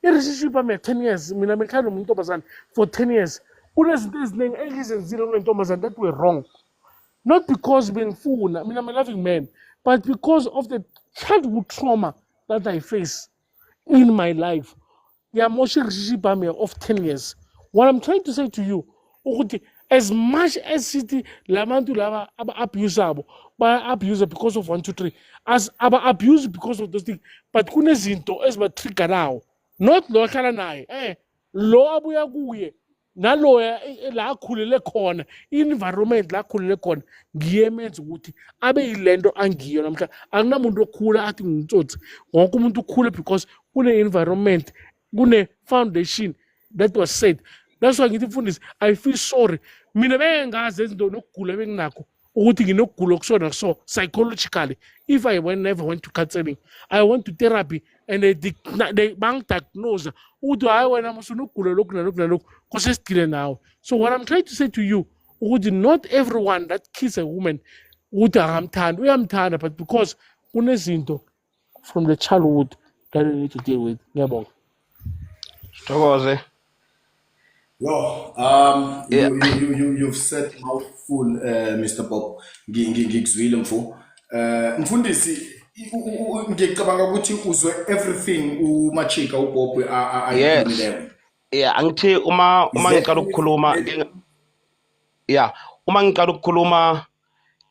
Speaker 4: I-relationship yami ya-10 years, mina bengihlala nomuntu intombazane for 10 years, kunezinto eziningi engizenzile kule ntombazane that were wrong, not because bengifuna, mina I'm a loving man, but because of the childhood trauma that I face in my life, ngiyamosha i-relationship yami of 10 years. What I'm trying to say to you ukuthi as much as sithi la bantu laba aba-abuse abo baya-abuse because of one two three, as aba-abuse because of those things, but kunezinto eziba-triggerayo, not lo ahlala naye, lo abuya kuye, naloya la akhulele khona, i-environment la akhulele khona ngiye emenza ukuthi abe yilento angiyo namhla. Akunamuntu okhula athi ngumtsotsi. Wonke umuntu ukhule because kune-environment, kune-foundation that was said. That's why ngithi, mfundisi, I feel sorry. Mina bengingazi izinto nokugula benginakho, ukuthi nginokugula okuso nakuso psychologically, if I never went to counseling. I went to therapy and they bangidiagnose ukuthi hayi wena musunokugula lokhu nalokhu nalokhu, kosesidile nawe. So what I'm trying to say to you ukuthi not everyone that kills a woman ukuthi akamthandi, uyamthanda, but because kunezinto from the childhood that you need to deal with. Ngiyabonga.
Speaker 2: Sithokoze.
Speaker 1: Yo, you've said mouthful, Mr. Bob. Ngikuzwile mfo. Mfundisi, ngicabanga ukuthi uzwe everything uMachika uBob ayikhulumileko.
Speaker 2: Yeah, angithi uma
Speaker 1: Is there
Speaker 2: ngiqala ukukhuluma, yeah, uma ngiqala ukukhuluma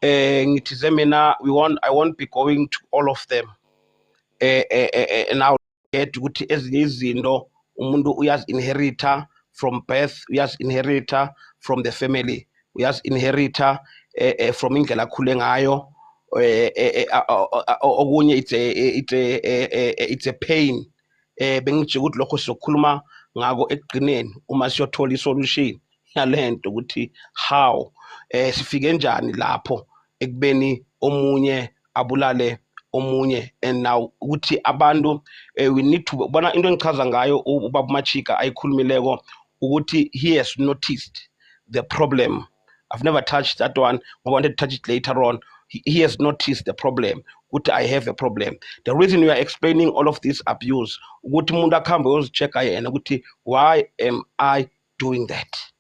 Speaker 2: ngithize mina we won't I won't be going to all of them. Now get ukuthi ezinye izinto umuntu uyazi-inherita from birth, uyazi-inherita from the family, uyazi-inherita from indlela akhule ngayo. Okunye it's a pain. Bengijike ukuthi lokho sizokhuluma ngako ekugcineni uma siyothola isolution yalento, ukuthi how sifike njani lapho ekubeni omunye abulale omunye. And now ukuthi abantu we need to bona into engichaza ngayo ubaba Machika ayikhulumileko ukuthi he has noticed the problem. I've never touched that one. I wanted to touch it later on. He has noticed the problem ukuthi I have a problem. The reason we are explaining all of this abuse ukuthi umuntu akuhambe uyozi-check-a yena ukuthi why am I doing that.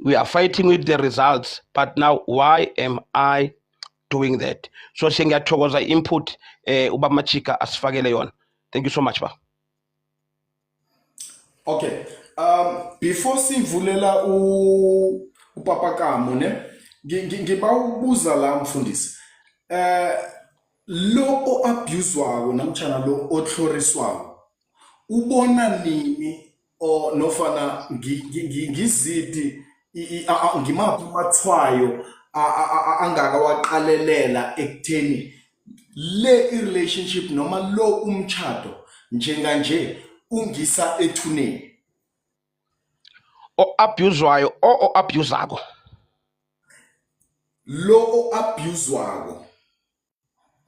Speaker 2: We are fighting with the results, but now why am I doing that? So sengiyathokoza input ubaba Machika asifakele yona. Thank you so much, ba.
Speaker 1: Okay. Before sivulela uPapa Kamo ne, ngiba ukubuza la mfundisi. Lo oabuzwako namtjana lo otlhoriswako ubona nini or nofana ngiziphi ngimaphi amathwayo angakawaqalelela ekutheni le i-relationship noma lo umtjhado njenganje ungisa ethuneni?
Speaker 2: O-abuzwayo o o-abuzako?
Speaker 1: Lo o-abuzwako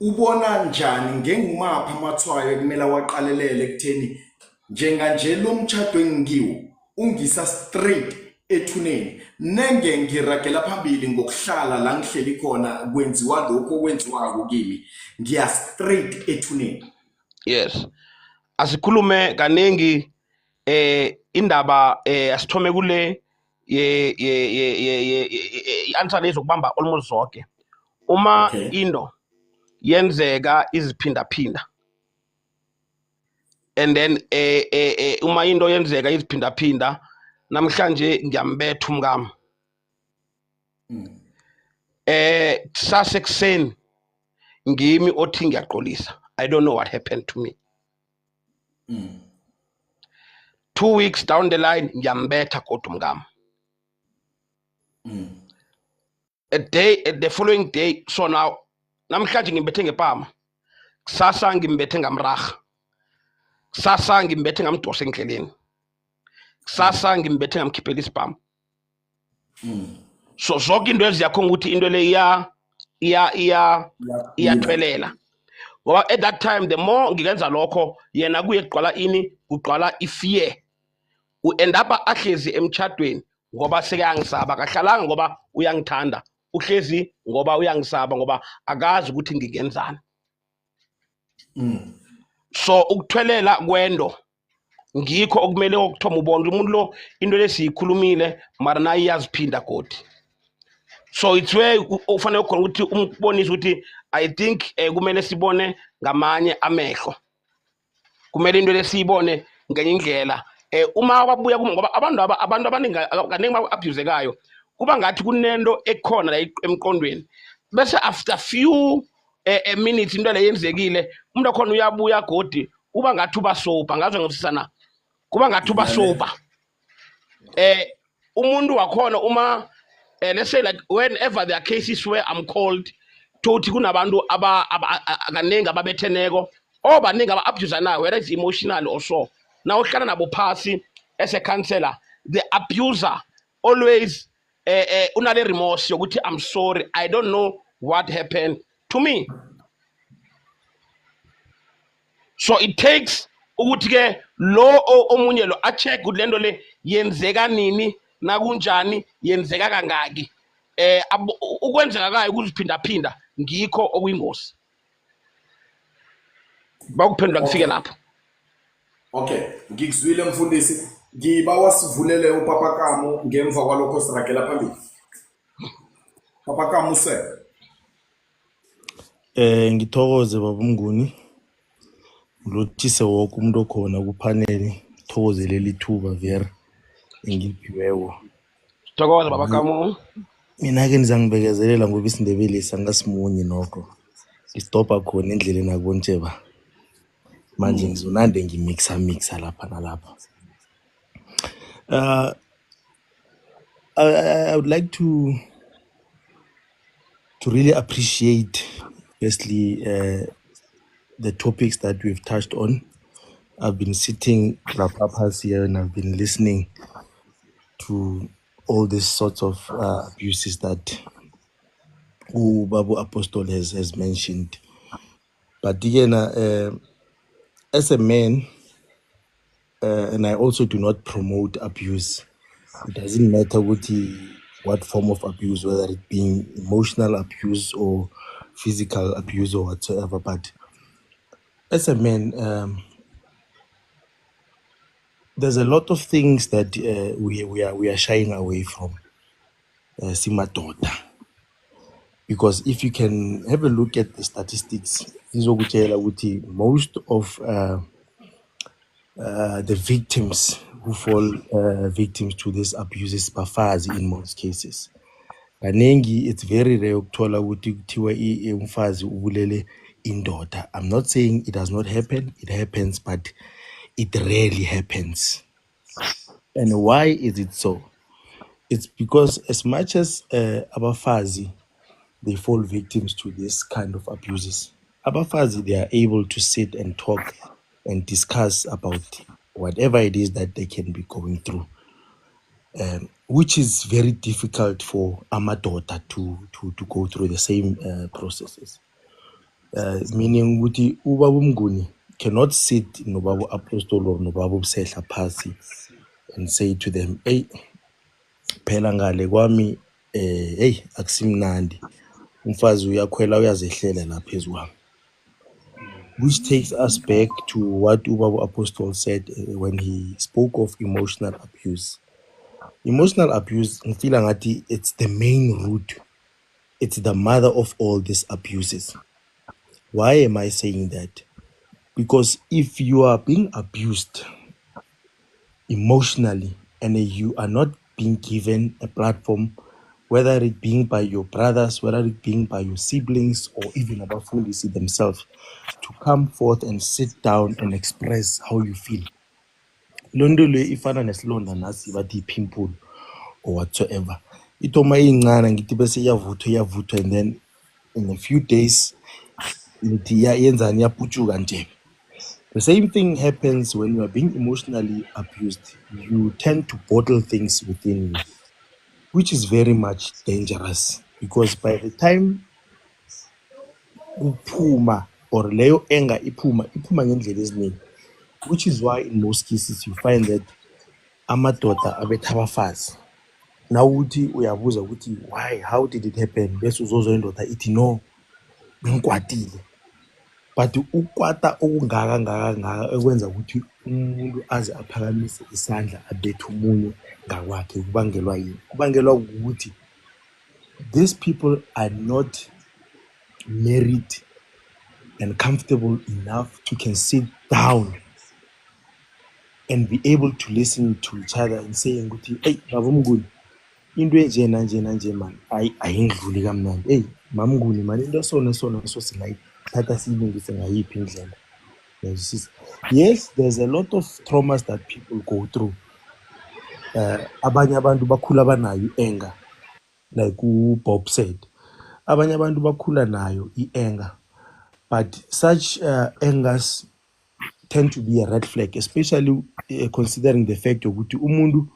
Speaker 1: ubona njani, ngengimaphi amathwayo ekumele awaqalelele ekutheni njenganje lo mtjhado engikiwo ungisa straight ethuneni, nenge ngiragela phambili ngokuhlala la ngihleli khona kwenziwa lokhu okwenziwako kimi, ngiya straight ethuneni?
Speaker 2: Yes, asikhulume kaningi indaba asithome kule ye ye ye ye ye i-answer le izokubamba almost zonke. Uma into yenzeka iziphindaphinda and then uma into yenzeka iziphindaphinda, namhlanje ngiyambetha umkami, kusasa ekuseni ngimi othi ngiyaqolisa, I don't know what happened to me. 2 weeks down the line ngiyambetha kodwa umkami. A day, the following day. So now namhlanje ngimbethe ngepama, kusasa ngimbethe ngamraha, kusasa ngimbethe ngamdosa endleleni, kusasa ngimbethe ngamkhiphela isibhamu. So zonke into eziyakhona ukuthi into le iya iya iya iyathwelela, ngoba at that time the more ngingenza lokho, yena kuye kugcwala ini, kugcwala ifear. U-end up ahlezi emtshadweni ngoba sekayangisaba. Akahlalanga ngoba uyangithanda, uhlezi ngoba uyangisaba, ngoba akazi ukuthi ngingenzani. So ukuthwelela kwento ngikho okumele okuthoma ubone ukuthi umuntu lo, into lesiyikhulumile mara naye iyaziphinda godi. So it's where ufanele khona ukuthi umbonise ukuthi I think kumele sibone ngamanye amehlo, kumele into lesiyibone ngenye indlela. Uma babuya kuma, ngoba abantu aba, abantu abaningi kaningi ba-abusekayo kuba ngathi kunento ekhona la emqondweni, bese after few minutes into leyo yenzekile, umuntu akhona uyabuya godi, kuba ngathi uba sober. Ngazwe ngisisana, kuba ngathi uba sober umuntu wakhona. Uma let's say like whenever there are cases where I'm called tothi kunabantu kaningi ababetheneko or baningi aba-abusanayo, whether it's emotional or so, na uhlala nabo phasi as a counselor, the abuser always unale remorse yokuthi I'm sorry, I don't know what happened to me. So it takes ukuthi ke lo omunye lo a-check ukuthi lento le yenzeka nini, nakunjani, yenzeka kangaki. Ukwenzeka kayo ukuziphindaphinda ngikho okuyingozi. Bakuphendula kufike lapho.
Speaker 1: Okay, ngikuzwile mfundisi. Ngibawa sivulele uPapa Kamo, ngemva kwalokho siragela phambili. Papa Kamo se.
Speaker 5: Ngithokoze baba uMnguni. Ngilothise wonke umuntu okhona kuphaneli. Ngithokoze leli thuba vere engiliphiweko.
Speaker 2: Thokoza baba Kamo.
Speaker 5: Mina ke nizangibekezelela ngoba isiNdebele sangasimunye nokho. Isitopha khona endleleni akubontsheba. Manje ngizonande ngimixa mixa lapha nalapha. I would like to really appreciate firstly the topics that we've touched on. I've been sitting lapha here and I've been listening to all these sorts of abuses that uBabu Apostle has mentioned. But again, as a man, and I also do not promote abuse. It doesn't matter what form of abuse, whether it being emotional abuse or physical abuse or whatsoever. But as a man, there's a lot of things that we are shying away from. Simadoda. Because if you can have a look at the statistics, zizokutshela ukuthi most of the victims who fall victims to these abuses bafazi in most cases. Kaningi it's very rare ukuthola ukuthi kuthiwa umfazi ubulele indoda. I'm not saying it does not happen, it happens, but it rarely happens. And why is it so? It's because as much as abafazi, they fall victims to this kind of abuses, abafazi, they are able to sit and talk and discuss about whatever it is that they can be going through, which is very difficult for amadoda to go through the same processes. Meaning ukuthi ubaba uMnguni cannot sit nobaba Apostle or nobaba uBusehla phasi and say to them, "Hey, phela ngale kwami hey, akusimnandi, umfazi uyakhwela uyazehlela la phezu kwami," which takes us back to what ubaba Apostle said when he spoke of emotional abuse. Emotional abuse, ngifeela ngathi it's the main root, it's the mother of all these abuses. Why am I saying that? Because if you are being abused emotionally and you are not being given a platform, whether it being by your brothers, whether it being by your siblings, or even abafundisi themselves, to come forth and sit down and express how you feel. Loo nto le ifana nesilonda nasi bathi i-pimple or whatsoever. Ithoma iyincane ngithi bese iyavuthwa iyavuthwa, and then in a few days nithi yenzani, iyaputshuka nje. The same thing happens when you are being emotionally abused. You tend to bottle things within you, which is very much dangerous, because by the time kuphuma or leyo anger iphuma, iphuma ngendlela eziningi, which is why in most cases you find that amadoda abetha abafazi. Nawuthi uyabuza ukuthi why, how did it happen, bese uzozwa indoda ithi, "No, bengikwatile." But ukwata okungaka ngaka ngaka ekwenza ukuthi umuntu aze aphakamise isandla abethe omunye ngakwakhe, kubangelwa yini? Kubangelwa ukuthi these people are not married and comfortable enough to can sit down and be able to listen to each other and saying ukuthi, "Hey, baba uMnguni, into enje nanje nanje man, ayi, ayingidluli kamnandi. Hey, mamnguni man, into so so so singayithatha siyilungise ngayiphi indlela?" Uyazwisisa? Yes, there's a lot of traumas that people go through. Abanye abantu bakhula banayo i-anger, like uBob said, abanye abantu bakhula nayo i-anger, but such angers tend to be a red flag, especially considering the fact yokuthi umuntu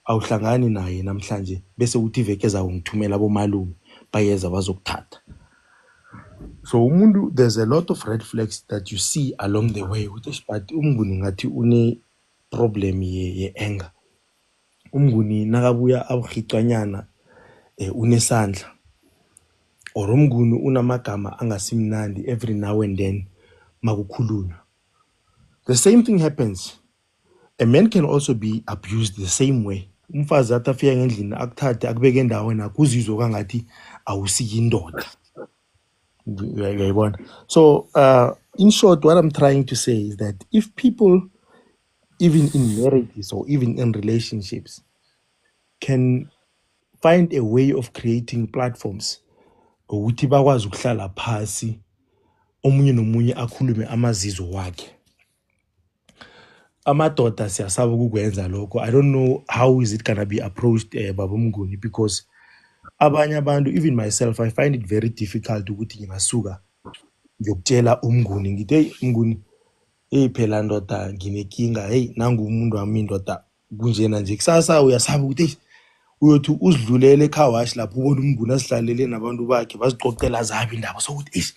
Speaker 5: awuhlangani naye namhlanje bese uthi iveke zawo ngithumela abomalume bayeza bazokuthatha. So umuntu, there's a lot of red flags that you see along the way ukuthi, "Eish, but uMnguni ngathi une problem ye-anger. UMnguni nakabuya abuhicwanyana unesandla, or uMnguni unamagama angasimnandi every now and then makukhulunywa." The same thing happens, a man can also be abused the same way. Umfazi athi afika ngendlini akuthathe akubeke endaweni akuzizwe kwangathi awusiyindoda. Uyayibona? So in short, what I'm trying to say is that if people, even in marriages or even in relationships, can find a way of creating platforms ukuthi bakwazi ukuhlala phasi, omunye nomunye akhulume amazizo wakhe. Amadoda siyasaba ukukwenza lokho. I don't know how is it gonna be approached, baba uMnguni, because abanye abantu, even myself, I find it very difficult ukuthi ngingasuka ngiyokutshela uMnguni ngithi, "Hey Mnguni, hey phela ndoda, nginenkinga. Hey, nangu umuntu wami indoda kunjena nje." Kusasa uyasaba ukuthi hey, uyothi uzidlulele e-car wash lapho ubona uMnguni azihlalele nabantu bakhe bazixoxela zabo indaba, sokuthi eish,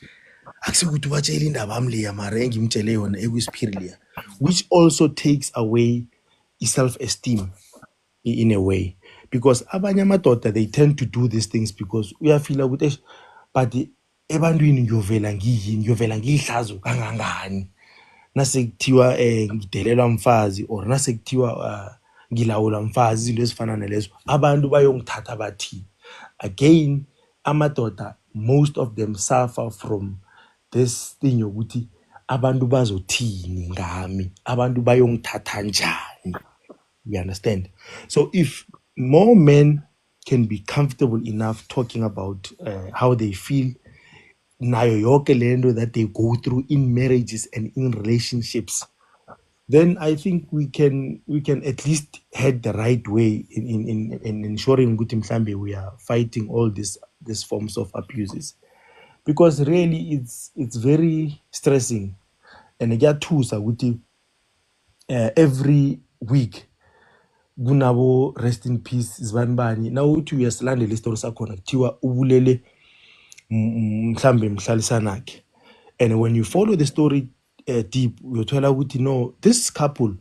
Speaker 5: akusikuthi ubatshela indaba yami leya mara engimtshele yona ekwisiphiri leya, which also takes away i-self esteem in a way, because abanye amadoda, they tend to do these things because uyafeela ukuthi, eish, but ebantwini ngiyovela ngiyini, ngiyovela ngiyihlazo kangangani nasekuthiwa ngidelelwa mfazi or nasekuthiwa ngilawula mfazi, izinto ezifana nalezo, abantu bayongithatha bathini?" Again, amadoda, most of them suffer from this thing yokuthi abantu bazothini ngami, abantu bayongithatha njani. We understand. So if more men can be comfortable enough talking about how they feel, nayo yonke lento that they go through in marriages and in relationships, then I think we can at least head the right way in ensuring ukuthi mhlambe we are fighting all these forms of abuses, because really it's very stressing and kuyathusa ukuthi every week kunabo rest in peace zibanibani. Nawuthi uyasilandela isitori sakhona, kuthiwa ubulele mhlambe mhlalisanakhe, and when you follow the story deep, uyothola ukuthi no, this couple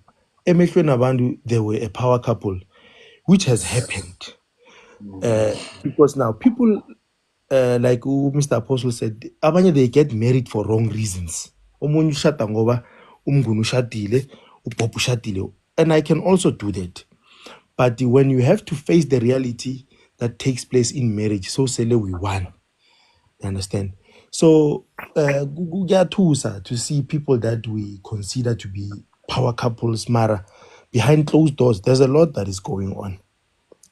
Speaker 5: emehlweni abantu they were a power couple, which has happened because now people, like Mr Apostle said, abanye they get married for wrong reasons. Omunye ushada ngoba umnguni ushadile, uBob ushadile, and I can also do that. But when you have to face the reality that takes place in marriage, so sele we one, you understand? So kuyathusa to see people that we consider to be power couples, mara behind closed doors there's a lot that is going on.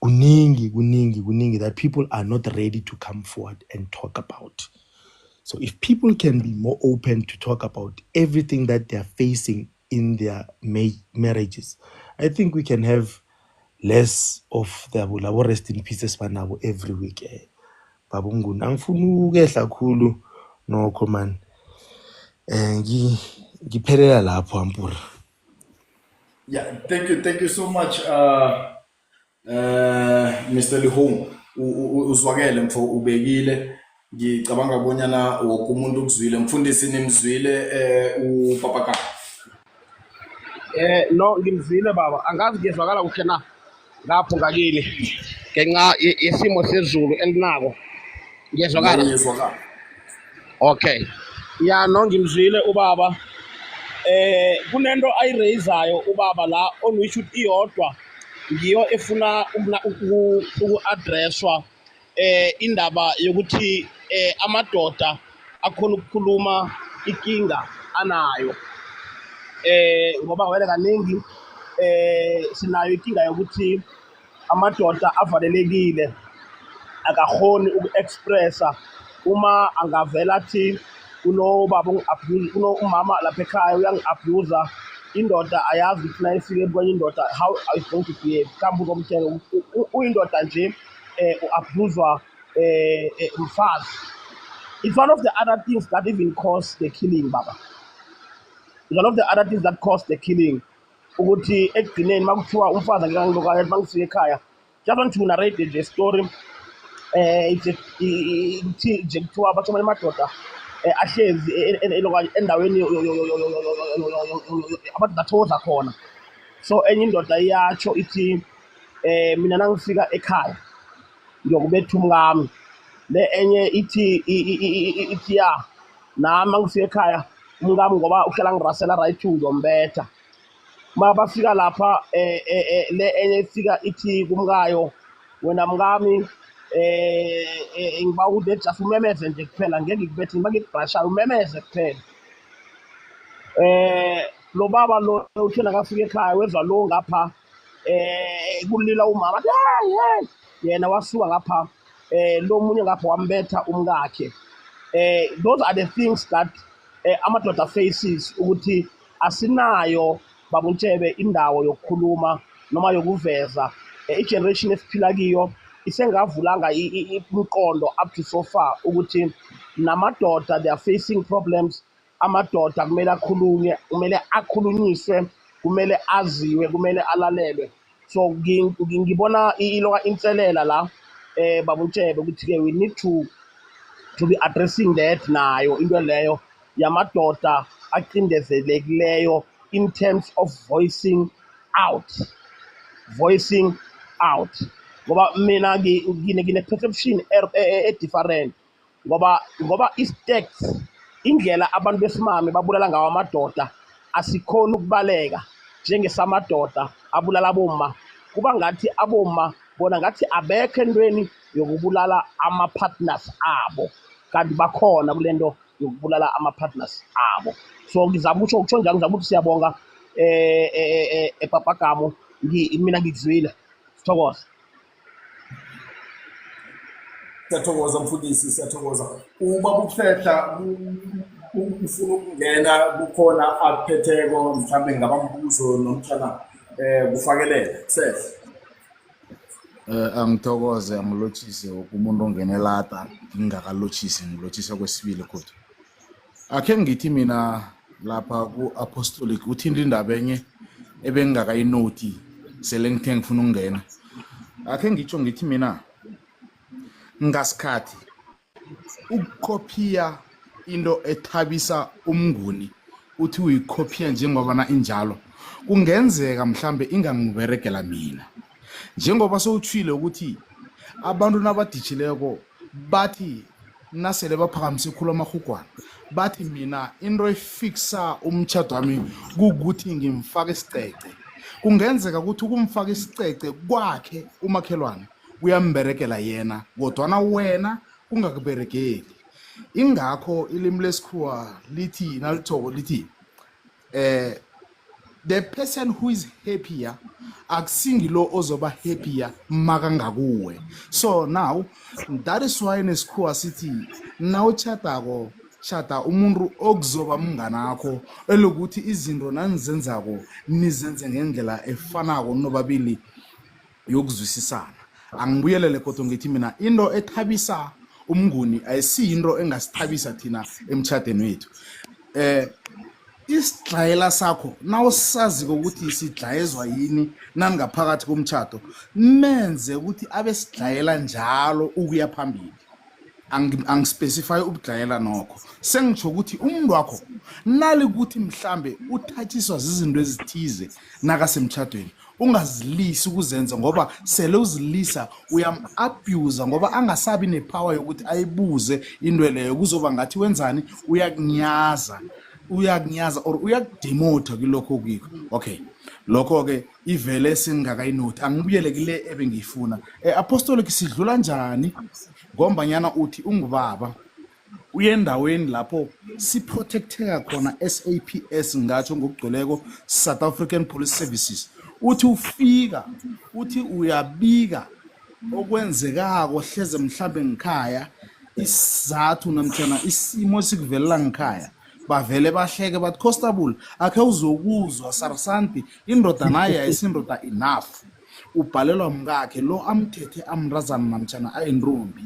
Speaker 5: Kuningi, kuningi, kuningi that people are not ready to come forward and talk about. So if people can be more open to talk about everything that they're facing in their marriages, I think we can have less of the labo rest in pieces banabo every week. Baba uMnguni, angifuni ukehla kakhulu nokho man. Ngiphelela lapho, Ampura.
Speaker 1: Yeah, thank you so much, Mr. Lihong. Uzwakele mfo, ubekile. Ngicabanga bonyana wonke umuntu ukuzwile. Mfundisi, nimzwile uPapa Ka?
Speaker 2: No, ngimzwile baba. Angazi kuyezwakala kuhle na ngapho ngakini ngenxa yesimo sezulu elinako. Ngiyezwakala?
Speaker 1: Ngiyezwakala.
Speaker 2: Okay. Ya, no, ngimzwile ubaba. Kunento ayiraisayo ubaba la on which iyodwa ngiyo efuna uku-addresswa, indaba yokuthi amadoda akhona ukukhuluma ikinga anayo, ngoba vele kaningi sinayo inkinga yokuthi amadoda avalelekile, akakhoni uku-expressa. Uma angavela athi kunobaba ongi-abuse, kuno umama lapha ekhaya uyangi-abusa, indoda ayazi ukuthi nayifike kwenye indoda how is going to behave. Mhlawumbe uzomtshela ukuthi uyindoda nje u-abuzwa umfazi. It's one of the other things that even cause the killing, baba. It's one of the other things that cause the killing, ukuthi ekugcineni makuthiwa umfazi angeke angilokayo mangifika ekhaya. Just want to narrate nje story. Ithi nje kuthiwa bathi amanye amadoda ahlezi endaweni amadoda athokoza khona. So enye indoda iyatsho ithi, "Mina nangifika ekhaya ngiyokubetha umkami." Le enye ithi ithi, "Ya, nami mangifika ekhaya umkami ngoba uhlala ngirasela right, ngiyombetha." Ma bafika lapha, le enye ifika ithi kumkayo, "Wena mkami, ngiba ukuthi just umemeze nje kuphela, ngeke ngikubethe, ngikubrashayo, umemeze kuphela." Lo baba lo uthe nakafika ekhaya wezwa lo ngapha kulila umama athi, "Hey, hey!" Yena wasuka ngapha, lo munye ngapha wambetha umkakhe. Those are the things that amadoda faces, ukuthi asinayo, babuntshebe, indawo yokukhuluma noma yokuveza. I-generation esiphila kiyo isengavulanga umqondo up to so far ukuthi namadoda they are facing problems. Amadoda kumele akhulunywe, kumele akhulunyiswe, kumele aziwe, kumele alalelwe. So ngibona iloka inselela la, babuntshebe, ukuthi-ke we need to be addressing that nayo into leyo yamadoda acindezelekileyo in terms of voicing out, voicing out, ngoba mina ngine perception e-different, ngoba i-stats, indlela abantu besimame babulala ngawo amadoda, asikhoni ukubaleka njengesamadoda abulala abomma. Kuba ngathi abomma bona ngathi abekho entweni yokubulala ama-partners abo, kanti bakhona kule nto yokubulala ama-partners abo. So ngizama ukutsho njalo, ngizama ukuthi siyabonga, ePapagamo. Mina ngikuzwile, sithokoze.
Speaker 1: Siyathokoza mfundisi, siyathokoza. Ubaba uKuhlehla ufuna ukungena, kukhona akuphetheko, mhlawumbe ngaba mbuzo nomtshana kufakelele. Kusehle.
Speaker 3: Angithokoze, angilotshise woke umuntu ongene lata, ngingakalotshisi, ngilotshisa kwesibili kodwa. Akhe ngithi mina lapha ku-Apostolic uthinta indaba enye ebengingakayinoti sele ngithe ngifuna ukungena. Akhe ngitsho ngithi mina ngasikhathi ukukhophiya into ethabisa umnguni uthi uyikhophiya njengoba na injalo, kungenzeka mhlambe ingangiberegela mina. Njengoba sowutshwile ukuthi abantu nabaditjhileko bathi nasele baphakamise khulu amahugwana, bathi mina into efikisa umtjhado wami kukuthi ngimfake isicece. Kungenzeka ukuthi ukumfaka isicece kwakhe umakhelwane kuyamberegela yena, kodwana wena kungakuberegeli. Ingakho ilimi lesikhuwa lithi nalithoko lithi the person who is happier akusingilo ozoba happier makangakuwe. So now that is why nesikhuwa sithi nawutshadako shada umuntu okuzoba mnganakho, elokuthi izinto nanizenzako nizenze ngendlela efanako nobabili yokuzwisisana. Angibuyelele kodwa ngithi mina into ethabisa umnguni ayisiyinto engasithabisa thina emtjhadweni wethu. Isidlayela sakho nawusazi ukuthi sidlayezwa yini nangaphakathi komtjhado, menze ukuthi abe sidlayela njalo ukuya phambili. Angispecify ubudlayela nokho, sengitsho ukuthi umuntu wakho nali ukuthi mhlambe uthathiswa zizinto ezithize nakasemtjhadweni, ungazilisi ukuzenza, ngoba sele uzilisa uyam-abuser, ngoba angasabi nepower yokuthi ayibuze into leyo. Kuzoba ngathi wenzani, uyakunyaza, uyakunyaza or uyakudemotha kilokho okuyikho. Okay, lokho-ke ivele sengingakayinothi. Angibuyele kule ebengiyifuna. Apostolic, sidlula njani? Ngombanyana uthi ungubaba, uye endaweni lapho siprotecteka khona, SAPS ngatsho ngokugcweleko, South African Police Services. Uthi ufika uthi uyabika okwenzekako hleze mhlambe ngikhaya, isizathu namtjhana isimo esikuvelela ngikhaya, bavele bahleke bathi, constable, akhe uzokuzwa sarsanti, indoda naye ayisindoda enough, ubhalelwa mkakhe lo amthethe amrazana namtjhana ayintombi,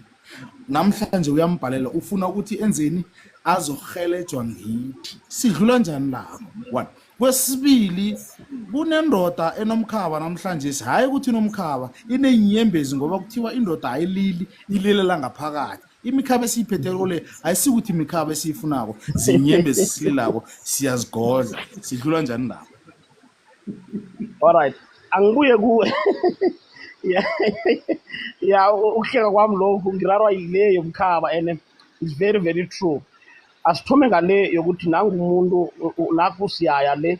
Speaker 3: namhlanje uyambhalela, ufuna ukuthi enzeni, azohelejwa ngithi. Sidlula njani lapho? One. Kwesibili, kunendoda enomkhaba namhlanje, hayi ukuthi inomkhaba, inenyembezi, ngoba kuthiwa indoda ayilili, ililela ngaphakathi. Imikhaba esiyiphetheko le ayisikuthi imikhaba esiyifunako, zinyembezi sililako, siyazigodla. Sidlula njani lapho?
Speaker 2: Alright, angibuye kuwe. Ya, ukuhleka kwami lokhu ngirarwa yile yomkhaba, and it's very very true. Asithome ngale yokuthi nangu umuntu, nakhu siyaya le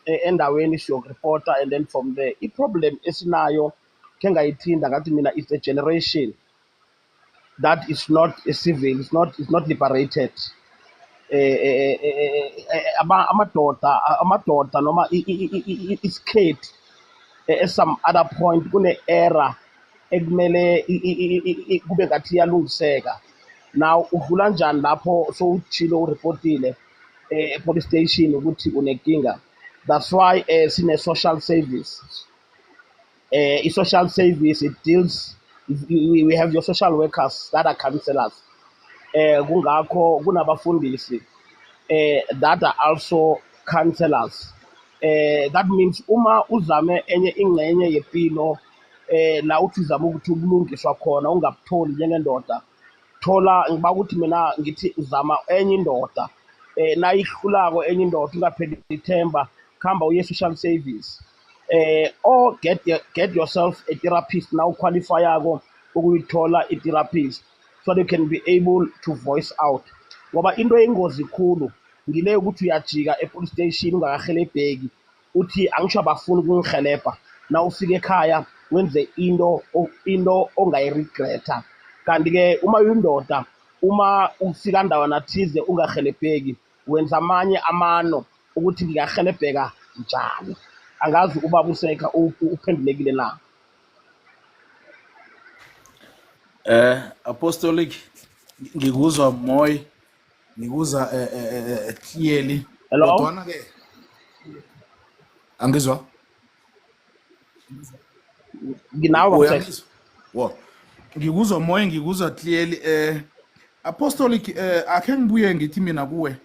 Speaker 2: endaweni siyokuripota, and then from there i-problem esinayo khe ngayithinda ngathi mina it's a generation that is not a civil, it's not liberated. Amadoda noma isikhethi, at some other point kune era ekumele kube ngathi iyalungiseka. Now udlula njani lapho sowutshilo, ureportile e-police station ukuthi unenkinga? That's why sine social service. I-social service, it deals, we have your social workers that are counselors. Kungakho kunabafundisi that are also counselors. That means uma uzame enye ingxenye yempilo la uthi uzama ukuthi ubulungiswa khona ungabutholi njengendoda, thola ngiba ukuthi mina ngithi uzama enye indoda, nayihlulako enye indoda, ungapheli ithemba, khamba uye social service or get yourself a therapist now qualifyako ukuyithola i-therapist, so that you can be able to voice out. Ngoba into eyingozi khulu ngile ukuthi uyajika e-police station ungakahelebheki, uthi angisho abafuni ukungihelebha, na ufika ekhaya wenze into ongayiregreta. Kanti-ke uma uyindoda, uma ufika ndawana thize ungahelebheki, wenza amanye amano ukuthi ngingahelebheka njani. Angazi ubaba uSekha uphendulekile na?
Speaker 3: Apostolic, ngikuzwa moy, ngikuzwa clearly.
Speaker 2: Hello?
Speaker 3: Kodwana ke angizwa.
Speaker 2: Nginawe baba uSekha.
Speaker 3: Uyangizwa? Wo. Ngikuzwa moy, ngikuzwa clearly. Apostolic, akhe ngibuye ngithi mina kuwe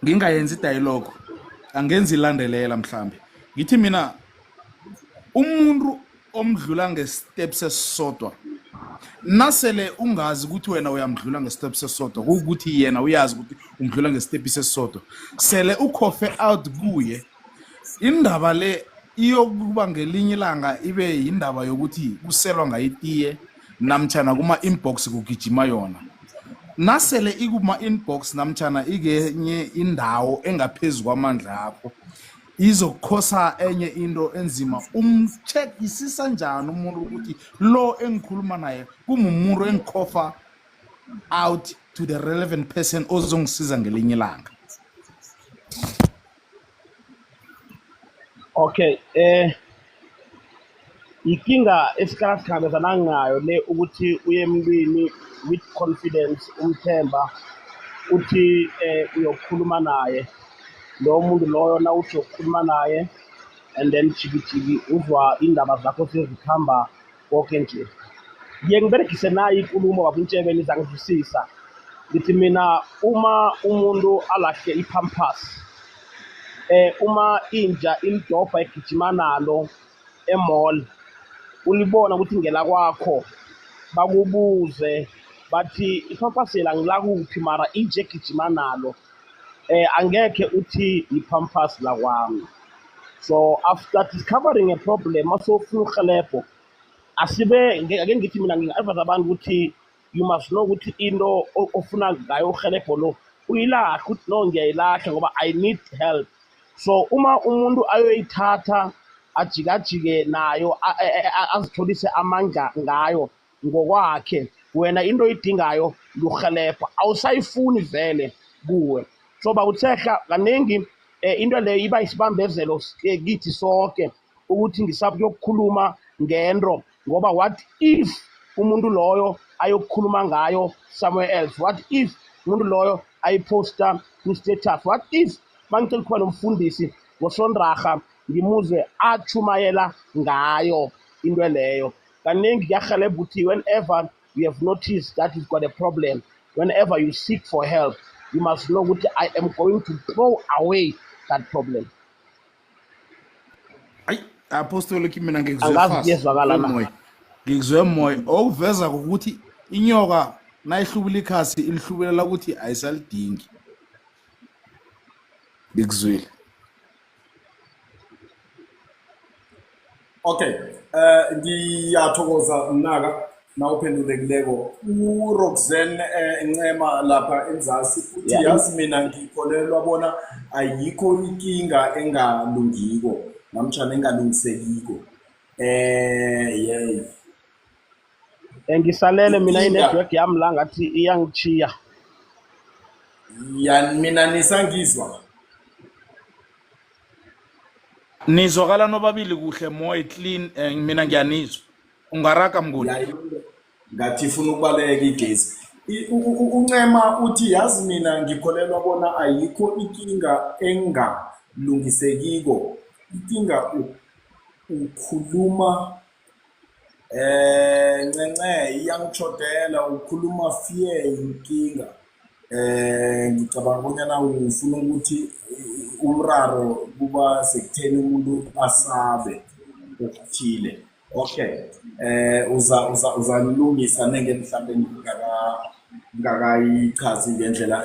Speaker 3: ngingayenzi dialogue, angenzi ilandelela mhlambe. Ngithi mina umuntu omdlula ngestep sesisodwa, nasele ungazi ukuthi wena uyamdlula ngestep sesisodwa, kuwukuthi yena uyazi ukuthi umdlula ngestep sesisodwa, sele ukhofe out kuye, indaba le iyokuba ngelinye ilanga ibe yindaba yokuthi kuselwa ngayitiye namtjhana kuma-inbox kugijima yona. Nasele ikuma-inbox namtjhana ikenye indawo engaphezu kwamandla akho, izokukhosa enye into enzima. Umcheckisisa njani umuntu ukuthi lo engikhuluma naye kumumuntu engikhofa out to the relevant person ozongisiza ngelinye ilanga?
Speaker 2: Okay, inkinga esihlala sihlangabezana ngayo le, ukuthi uye emntwini with confidence, umthemba, uthi uyokhuluma naye lowo muntu loyo. Nawuthi uyokhuluma naye and then jikijiki uzwa indaba zakho sezikhamba konke nje. Ngiye ngiberegise nayo ikulumo, baba uNtshebe, nizangizwisisa. Ngithi mina uma umuntu alahle i-Pampers, uma inja ilidobha igijima nalo e-mall, ulibona ukuthi ngela kwakho, bakubuze bathi i-Pampers yela ngilakuphi, mara inja egijima nalo, angekhe uthi i-Pampers lakwami. So after discovering a problem, masofuna uhelebho, asibe ake ngithi mina nginga-advise abantu ukuthi you must know ukuthi into ofuna ngayo uhelebho lo uyilahle, ukuthi no, ngiyayilahla ngoba I need help. So uma umuntu ayoyithatha ajikajike nayo, azitholise amandla ngayo ngokwakhe, wena into oyidingayo luhelebho, awusayifuni vele kuwe. So bakuthehla kaningi, into leyo iba isibambezelo kithi sonke ukuthi ngisakuyokukhuluma ngento, ngoba what if umuntu loyo ayokukhuluma ngayo somewhere else? What if umuntu loyo ayiposta ku-status? What if bangicela ukuba nomfundisi ngosondraha, ngimuzwe achumayela ngayo into leyo? Kaningi kuyahelebha ukuthi whenever you have noticed that you've got a problem, whenever you seek for help, you must know ukuthi I am going to throw away that problem.
Speaker 3: Ayi, Apostolic, mina ngikuzwe
Speaker 2: Angazi
Speaker 3: fast.
Speaker 2: kuyezwakala na?
Speaker 3: Moya, ngikuzwe moya. Okuveza ukuthi inyoka nayihlubula ikhasi, ilihlubulela ukuthi ayisalidingi. Ngikuzwile.
Speaker 1: Okay, ngiyathokoza mnaka nawuphendulekileko. URoxanne Ncema lapha enzasi uthi yazi mina ngikholelwa bona ayikho inkinga engalungiko namtjhana engalungisekiko. Yey.
Speaker 2: Ngisalele mina.
Speaker 1: Inkinga
Speaker 2: I-network yami la ngathi iyangichiya.
Speaker 1: Ya, mina nisangizwa?
Speaker 3: Nizwakala nobabili kuhle moya, clean. Mina ngiyanizwa, ungaraga Mnguni.
Speaker 1: Ya, ngathi ifuna ukubaleka igezi. UNcema uthi yazi mina ngikholelwa bona ayikho inkinga engalungisekiko. Inkinga ukhuluma ncence iyangitshodela, ukhuluma fear inkinga. Ngicabanga bonyana ufuna ukuthi umraro kuba sekutheni umuntu asabe okuthile. Okay. Uza uza uzalungisa nenge mhlambe ngingakayichazi ngendlela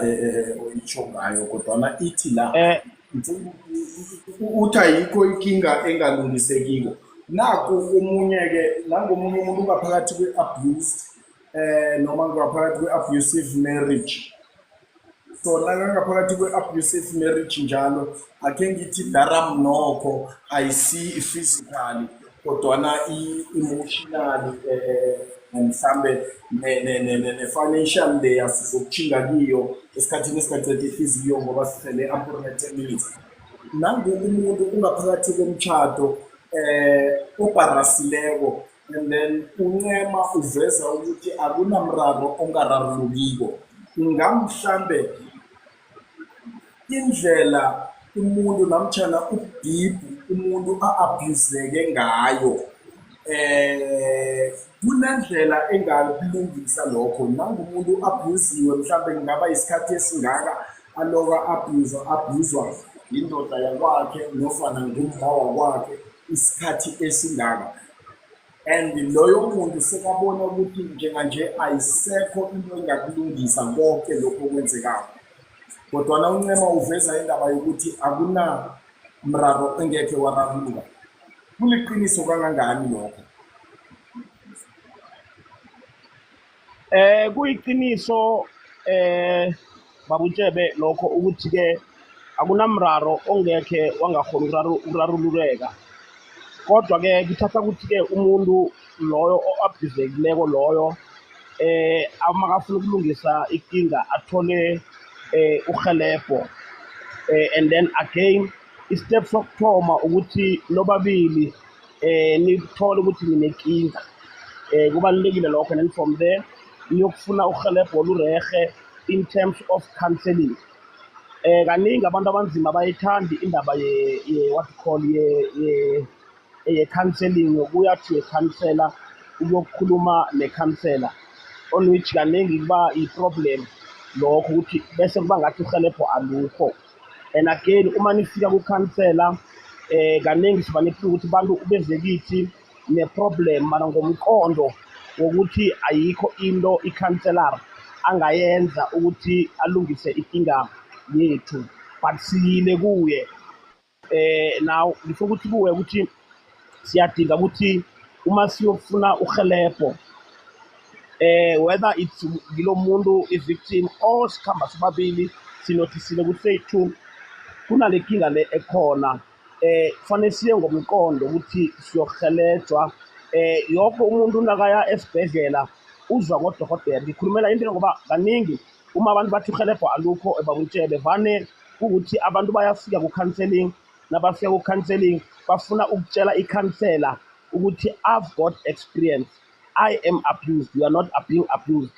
Speaker 1: oyisho ngayo, kodwana ithi la uthi ayikho inkinga engalungisekiko. Naku omunye ke, nangomunye umuntu ungaphakathi kwe-abuse noma ngaphakathi kwe-abusive marriage. So nakangaphakathi kwe-abusive marriage njalo, akhe ngithi daram nokho ayisi physically kodwana i-emotionally, mhlambe ne-financial leya sizokutjhinga kiyo esikhathini esingaceda ihliziyo ngoba sisele ampuruna 10 minutes. Nangu umuntu ungaphakathi komtjhado obharasileko, and then uNcema uveza ukuthi akunamraro ongararulukiko. Ingamhlambe indlela umuntu namtjhana ubu-deep umuntu a-abuseke ngayo, kunendlela engakulungisa lokho. Nangumuntu abusiwe, mhlambe kungaba isikhathi esingaka aloka abuzwa yindoda yakwakhe nofana ngumma wakwakhe isikhathi esingaka, and loyo muntu sekabona ukuthi njenganje ayisekho into engakulungisa konke lokhu okwenzekako, kodwana uNcema uveza indaba yokuthi akunamraro engekhe wararuluka. Kuliqiniso kangangani lokho?
Speaker 2: Kuyiqiniso, babutshebe lokho ukuthi ke akunamraro ongekhe wangakhona ukurarululeka, kodwa ke kuthatha ukuthi ke umuntu loyo o-abuzekileko loyo amakafuna ukulungisa ikinga athole uhelebho, and then again i-step sokuthoma ukuthi nobabili nithole ukuthi ninenkinga. Kubalulekile lokho, and then from there niyokufuna uhelebho olurehe in terms of counseling. Kaningi abantu abanzima bayithandi indaba ye what you call ye counseling, yokuya to a counselor, ukuyokukhuluma ne-counselor, on which kaningi kuba i-problem lokho ukuthi bese kuba ngathi uhelebho alukho. And again, uma nifika ku-counselor, kaningi siba nebuhlungu ukuthi abantu beze kithi ne-problem, mara ngomqondo wokuthi ayikho into i-counselor angayenza ukuthi alungise inkinga yethu, but siyile kuye. Now ngifuna ukuthi kuwe ukuthi siyadinga ukuthi uma siyofuna uhelebho, whether it's ngilo muntu i-victim or sikhamba sobabili, sinothisile ukuthi sethu kunale kinga le ekhona, kufanele siye ngomqondo ukuthi siyohelejwa. Yonke umuntu nakaya esibhedlela uzwa ngodokotela. Ngikhulumela into ngoba kaningi uma abantu bathi uhelebho alukho, ebamutshele vane ukuthi abantu bayafika ku-counseling. Nabafika ku-counseling bafuna ukutshela i-counselor ukuthi I've got experience, I am abused, you are not being abused.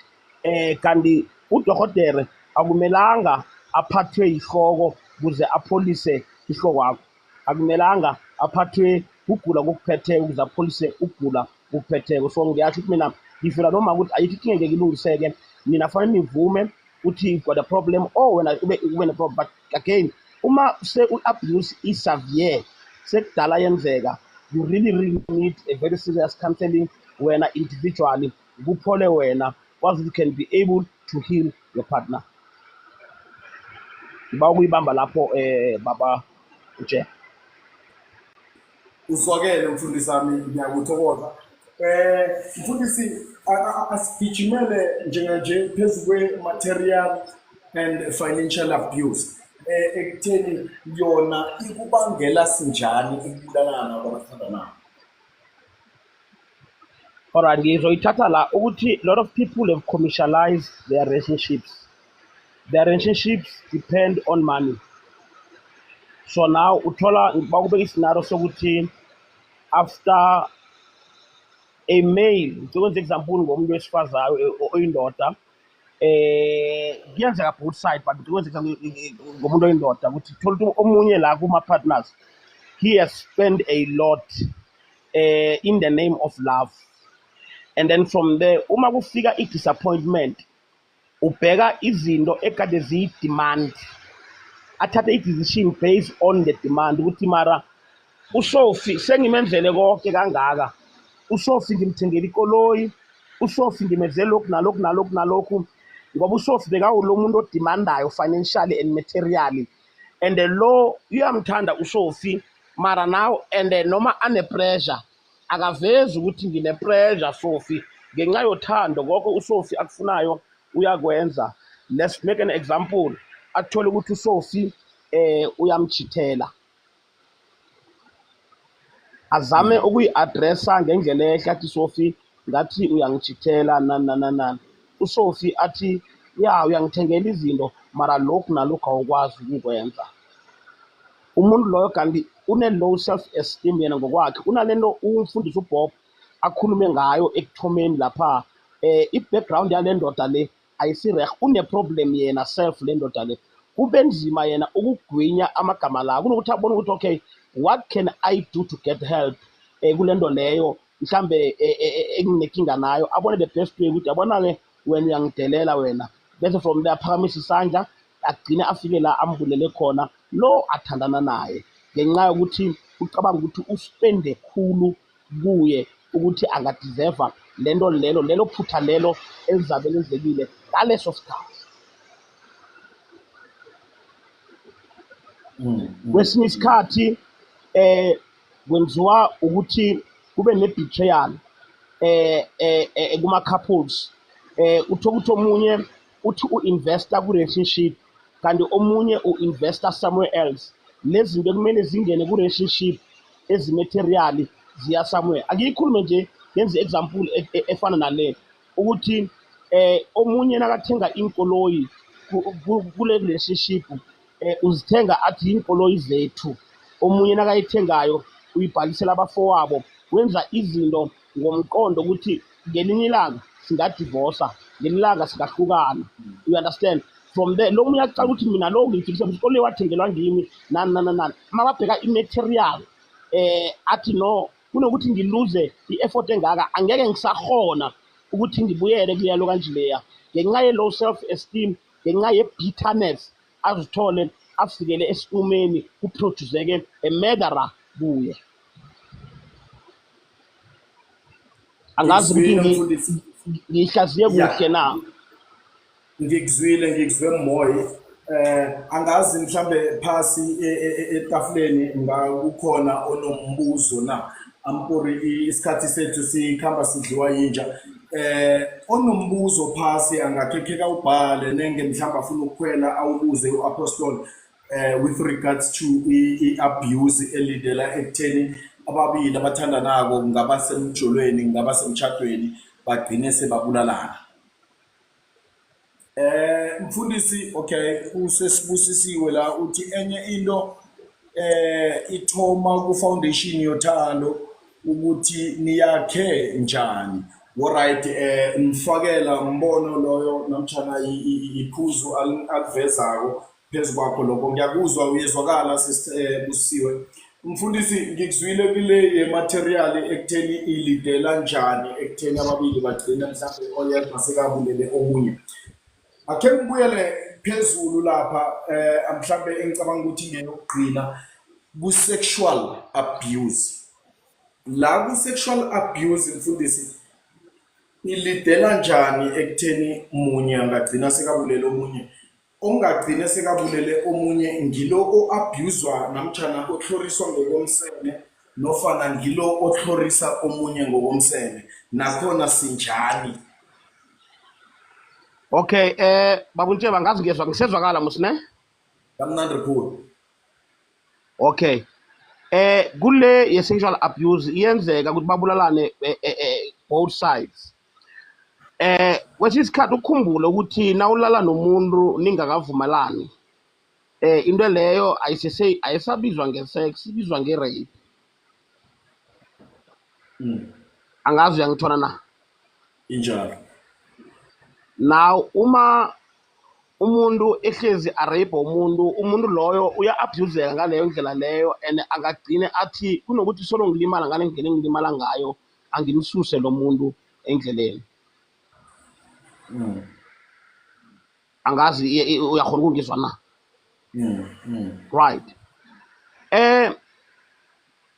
Speaker 2: Kanti udokotela akumelanga aphathwe yihloko ukuze apholise ihloko yakho, akumelanga aphathwe kugula kokuphetheko ukuze apholise ukugula kokuphetheko. So ngiyasho ukuthi mina ngifila noma ukuthi ayikho inkinga ngeke ilungiseke, nina fanele nivume ukuthi you've got a problem or wena ube ne-problem. But again, uma se-abuse i-severe, sekudala yenzeka, you really really need a very serious counseling wena individually, kuphole wena kwazi you can be able to heal your partner. Ngiba ukuyibamba lapho, baba nje.
Speaker 1: Uzwakele mfundisi wami, ngiyakuthokoza. Mfundisi, asigijimele njenganje phezu kwe-material and financial abuse, ekutheni yona ikubangela sinjani ukubulalana kwabathandanayo?
Speaker 2: Alright, ngizoyithatha la ukuthi a lot of people have commercialized their relationships. Their relationships depend on money. So now uthola bakubeka i-scenario sokuthi after a male, ngizokwenza example ngomuntu wesifazane oyindoda, kuyenzeka both side, but ngizokwenza example ngomuntu oyindoda ukuthi thola ukuthi omunye la kuma partners, he has spent a lot in the name of love, and then from there uma kufika i-disappointment, ubheka izinto ekade ziyi-demand, athathe i-decision based on the demand ukuthi mara uSophie sengimenzele konke kangaka, uSophie ngimthengele ikoloyi, uSophie ngimenzele lokhu nalokhu nalokhu nalokhu, ngoba uSophie bekawulo muntu odimandayo financially and materially, and lo uyamthanda uSophie mara now and noma ane-pressure akavezi ukuthi ngine-pressure Sophie, ngenxa yothando konke uSophie akufunayo uyakwenza. Let's make an example, athole ukuthi uSophie uyamchithela, azame ukuyi-addressa ngendlela ehle, athi Sophie ngathi uyangichithela nani nani nani. uSophie athi ya, uyangithengela izinto mara lokhu nalokhu awukwazi ukukwenza. Umuntu loyo kanti une-low self esteem yena ngokwakhe, unalento umfundisi uBob akhulume ngayo ekuthomeni lapha. I-background yale ndoda le ayisireh, une-problem yena self le ndoda le. Kube nzima yena ukugwinya amagama la, kunokuthi abone ukuthi okay, what can I do to get help kule nto leyo mhlambe enginenkinga nayo. Abone the best way ukuthi yabona-ke wena uyangidelela wena, bese from there aphakamise isandla agcine afike la ambulele khona lo athandana naye, ngenxa yokuthi ucabanga ukuthi uspende khulu kuye ukuthi angadeserva lento lelo lelo phutha lelo elizabe lenzekile ngaleso sikhathi. Kwesinye isikhathi kwenziwa ukuthi kube ne-betrayal kuma couples. Uthola ukuthi omunye uthi u-investa ku-relationship kanti omunye u-investa somewhere else. Lezi zinto kumele zingene ku-relationship ezi-material ziya somewhere. Akiyikhulume nje, ngenze example efana nale ukuthi omunye nakathenga iinkoloyi kule relationship, uzithenga athi iinkoloyi zethu, omunye nakayithengayo uyibhalisela abafowabo, wenza izinto ngomqondo ukuthi ngelinye ilanga singadivosa, ngelinye ilanga singahlukana. You understand? From there lo munye acala ukuthi mina lo ngiyifikisa ukuthi ikoloyi wathengelwa ngimi nani nani nani. Mababheka i-material athi no, kunokuthi ngiluze i-effort engaka angeke ngisahona ukuthi ngibuyele kuleya lo kanje leya, ngenxa ye-low self esteem, ngenxa ye-bitterness, azithole afikele esinqumeni kuproduceke a murderer kuye. Angazi ukuthi ngihlaziye kuhle na.
Speaker 1: Ngikuzwile, ngikuzwe moyi. Angazi mhlambe phasi etafuleni ngakukhona onombuzo na. Ampuri isikhathi sethu sikhamba sidliwa yinja. Onombuzo phasi angakhekheka ubhale nenge mhlawumbe afuna ukukhwela awubuze uApostle with regards to i-abuse elidela ekutheni ababili abathandanako ngaba semjolweni ngaba semtshadweni bagcine sebabulalana. Mfundisi, okay, usesibusisiwe la uthi enye into ithoma ku foundation yothando ukuthi niyakhe njani. Alright, mfakela mbono loyo namtjana iphuzu alivezako phezu kwakho lokho. Ngiyakuzwa, uyezwakala Busisiwe. Mfundisi, ngikuzwile kule ye-material ekutheni ilidela njani ekutheni ababili bagcina mhlambe oyedwa sekabulele omunye. Akhe ngibuyele phezulu lapha mhlambe engicabanga ukuthi ngeyokugcina ku-sexual abuse. La ku-sexual abuse mfundisi ilidela njani ekutheni munye angagcina sekabulele omunye? Ongagcine sekabulele omunye ngilo o-abuzwa namtjhana otlhoriswa ngokomseme nofana ngilo otlhorisa omunye ngokomseme, nakhona sinjani?
Speaker 2: Okay, babuntsheba ngazi ngiyezwa, ngisezwakala musi ne?
Speaker 1: Kamnandi khulu.
Speaker 2: Okay. Kule ye sexual abuse iyenzeka ukuthi babulalane both sides. Kwesinye isikhathi ukukhumbule ukuthi nawulala nomuntu ningakavumelani, into leyo ayisese ayisabizwa nge-sex, ibizwa nge-rape. Angazi uyangithola na?
Speaker 1: Injalo.
Speaker 2: Now uma umuntu ehlezi arape umuntu, umuntu loyo uya-abuseka ngaleyo ndlela leyo, and angagcine athi kunokuthi solo ngilimala ngale ndlela engilimala ngayo, angimsuse lo muntu endleleni. Angazi uyakhona ukungizwa na? Right.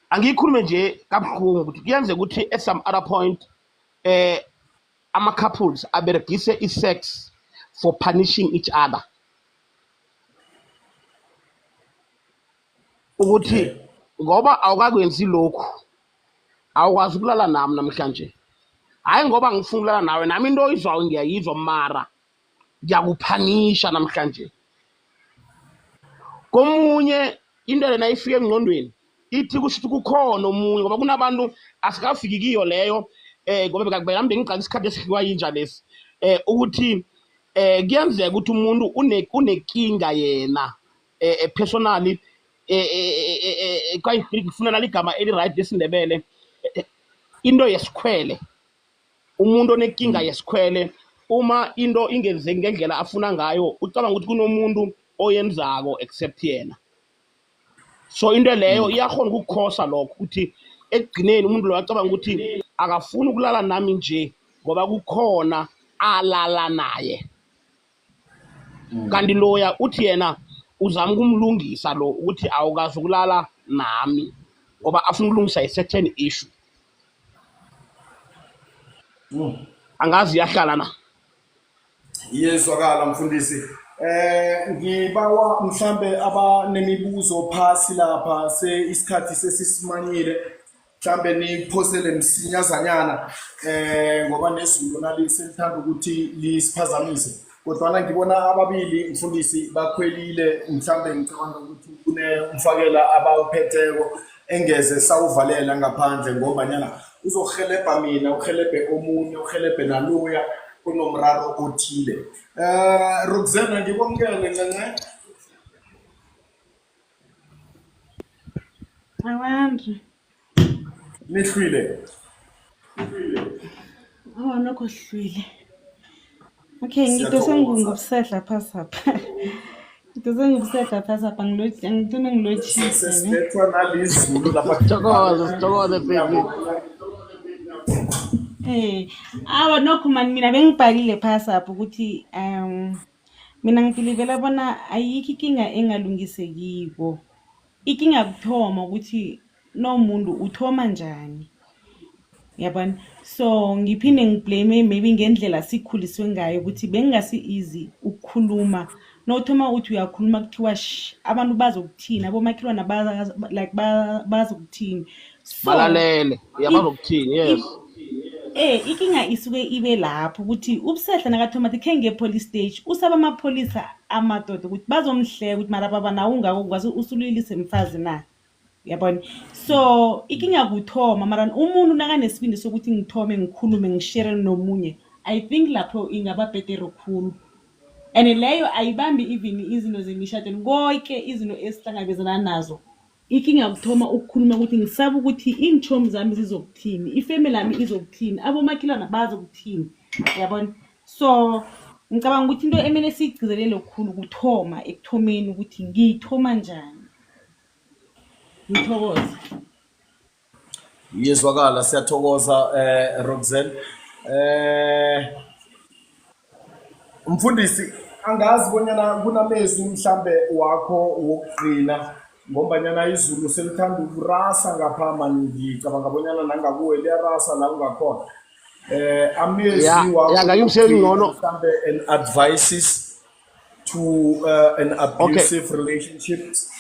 Speaker 2: Angiyikhulume nje kabuhlungu ukuthi kuyenzeka ukuthi at some other point ama couples aberegise i-sex for punishing each other. Ukuthi ngoba awukakwenzi lokhu awukwazi ukulala nami namhlanje. Hayi ngoba ngifuna ukulala nawe, nami into oyizwayo ngiyayizwa, mara ngiyakuphanisha namhlanje. Komunye into lena ifike engqondweni ithi kusho ukuthi kukhona omunye, ngoba kunabantu asikafiki kiyo leyo, ngoba bekhambe ngicala isikhathi esihliwa yinja lesi, ukuthi kuyenzeka ukuthi umuntu unekinga yena personally Ngifuna naligama eli-right lesiNdebele, into yesikhwele, umuntu onenkinga yesikhwele, uma into ingenzeki ngendlela afuna ngayo, ucabanga ukuthi kunomuntu oyenzako except yena. So into leyo iyakhona ukukukhosa lokho, ukuthi ekugcineni umuntu loyo acabanga ukuthi akafuni ukulala nami nje ngoba kukhona alala naye. Kanti loya uthi yena uzama ukumlungisa lo, ukuthi awukazi ukulala nami ngoba afuna ukulungisa i-certain issue. Angazi iyahlala na?
Speaker 1: Iyezwakala mfundisi. Ngibawa mhlambe abanemibuzo phasi lapha, se isikhathi sesisimanyile, mhlambe niphosele msinyazanyana ngoba nezulu nali selithanda ukuthi lisiphazamise. Kodwana ngibona ababili mfundisi bakhwelile, mhlambe ngicabanga ukuthi kunemfakela abawuphetheko engeze sawuvalela ngaphandle, ngombanyana uzokuhelebha mina, uhelebhe omunye, uhelebhe naloya onomraro othile. Roxana, ngikwamukele ncence.
Speaker 6: Awandri.
Speaker 1: Nihlwile?
Speaker 6: Awa, nokho sihlwile. Okay, ngidose
Speaker 1: Siyathokoza.
Speaker 6: ngobusehla phasi apha. Ngidose ngobusehla phasi apha, ngithome ngilotjhise ne.
Speaker 1: Sesibethwa nalizulu lapha.
Speaker 2: Sithokoze, sithokoze sisi.
Speaker 6: Awa nokho man, mina bengibhalile phasi apha ukuthi mina ngibhilivela bona ayikho ikinga engalungisekiko. Ikinga kuthoma ukuthi nomuntu uthoma njani. Yabona? So ngiphinde ngiblame maybe ngendlela sikhuliswe ngayo, ukuthi bengingasi easy ukukhuluma. Nowuthoma uthi uyakhuluma kuthiwa sh, abantu bazokuthini, abomakhelwana like bazokuthini. So
Speaker 2: balalele, uyabazokuthini, yes.
Speaker 6: Ikinga isuke ibe lapho ukuthi ubusehla nakathoma athi khe ngiye police station, usaba amapholisa amadoda ukuthi bazomhleka ukuthi mara baba nawe ungako ukwazi usulilise mfazi na. Yabona? So ikinga kuthoma, mara umuntu nakanesibindi sokuthi ngithome ngikhulume ngishare nomunye, I think lapho ingaba better khulu. And leyo ayibambi even izinto zemishadweni, konke izinto esihlangabezana nazo. Ikinga kuthoma ukukhuluma ukuthi ngisaba ukuthi iintshomi zami zizokuthini, ifamily yami izokuthini, abomakhelwana bazokuthini. Yabona? So ngicabanga ukuthi into emele siyigcizelele khulu kuthoma ekuthomeni ukuthi ngiyithoma njani. Ngithokoze.
Speaker 1: Iyezwakala, siyathokoza Roxanne. Mfundisi, angazi bonyana kunamezwi mhlambe wakho wokugcina, ngombanyana izulu selithanda ukurasa ngapha mani, ngicabanga bonyana nangakuwe liyarasa la ungakhona. Amezwi wakho
Speaker 2: Ya, ngakimseli ngcono.
Speaker 1: mhlambe and advices to an abusive relationships.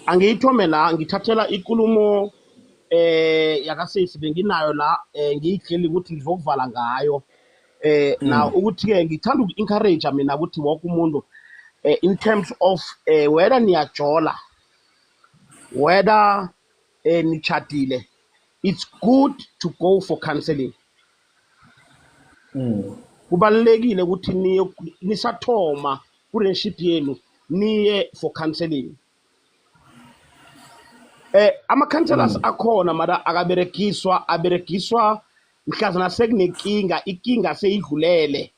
Speaker 2: Angiyithome la, ngithathela ikulumo yakasisi benginayo la, ngiyihleli ukuthi ngizokuvala ngayo. Na ukuthi ke ngithanda uku-encourage mina ukuthi wonke umuntu, in terms of whether niyajola, whether nichadile, it's good to go for counseling. Kubalulekile ukuthi niye nisathoma ku-relationship yenu, niye for counseling. Ama-counselors akhona mara akaberegiswa, aberegiswa mhlazana sekunenkinga, ikinga seyidlulele.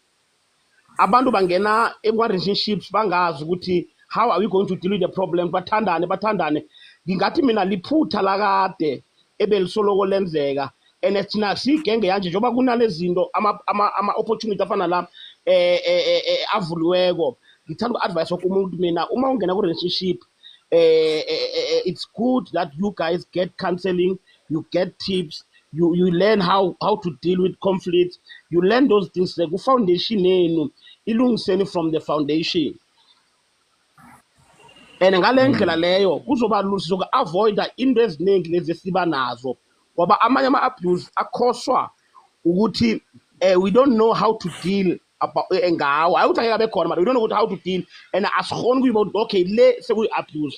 Speaker 2: Abantu bangena ema-relationships bangazi ukuthi how are we going to deal with the problem, bathandane, bathandane. Ngingathi mina liphutha lakade ebelisoloko lenzeka, and thina siyigenge yanje njengoba kunalezi zinto, ama-opportunity afana la avuliweko. Ngithanda uku-advise woke umuntu mina, uma ungena ku-relationship, it's good that you guys get counseling, you get tips, you learn how to deal with conflicts, you learn those things ku-foundation yenu, ilungiseni from the foundation. And ngale ndlela leyo kuzoba lula, sizoku-avoida into eziningi lezi esiba nazo, ngoba amanye ama-abuse akhoswa ukuthi we don't know how to deal about ngawo. Hayi ukuthi angeke abe khona, but we don't know how to deal, and asikhoni ukuyibona ukuthi okay, le sekuyi-abuse.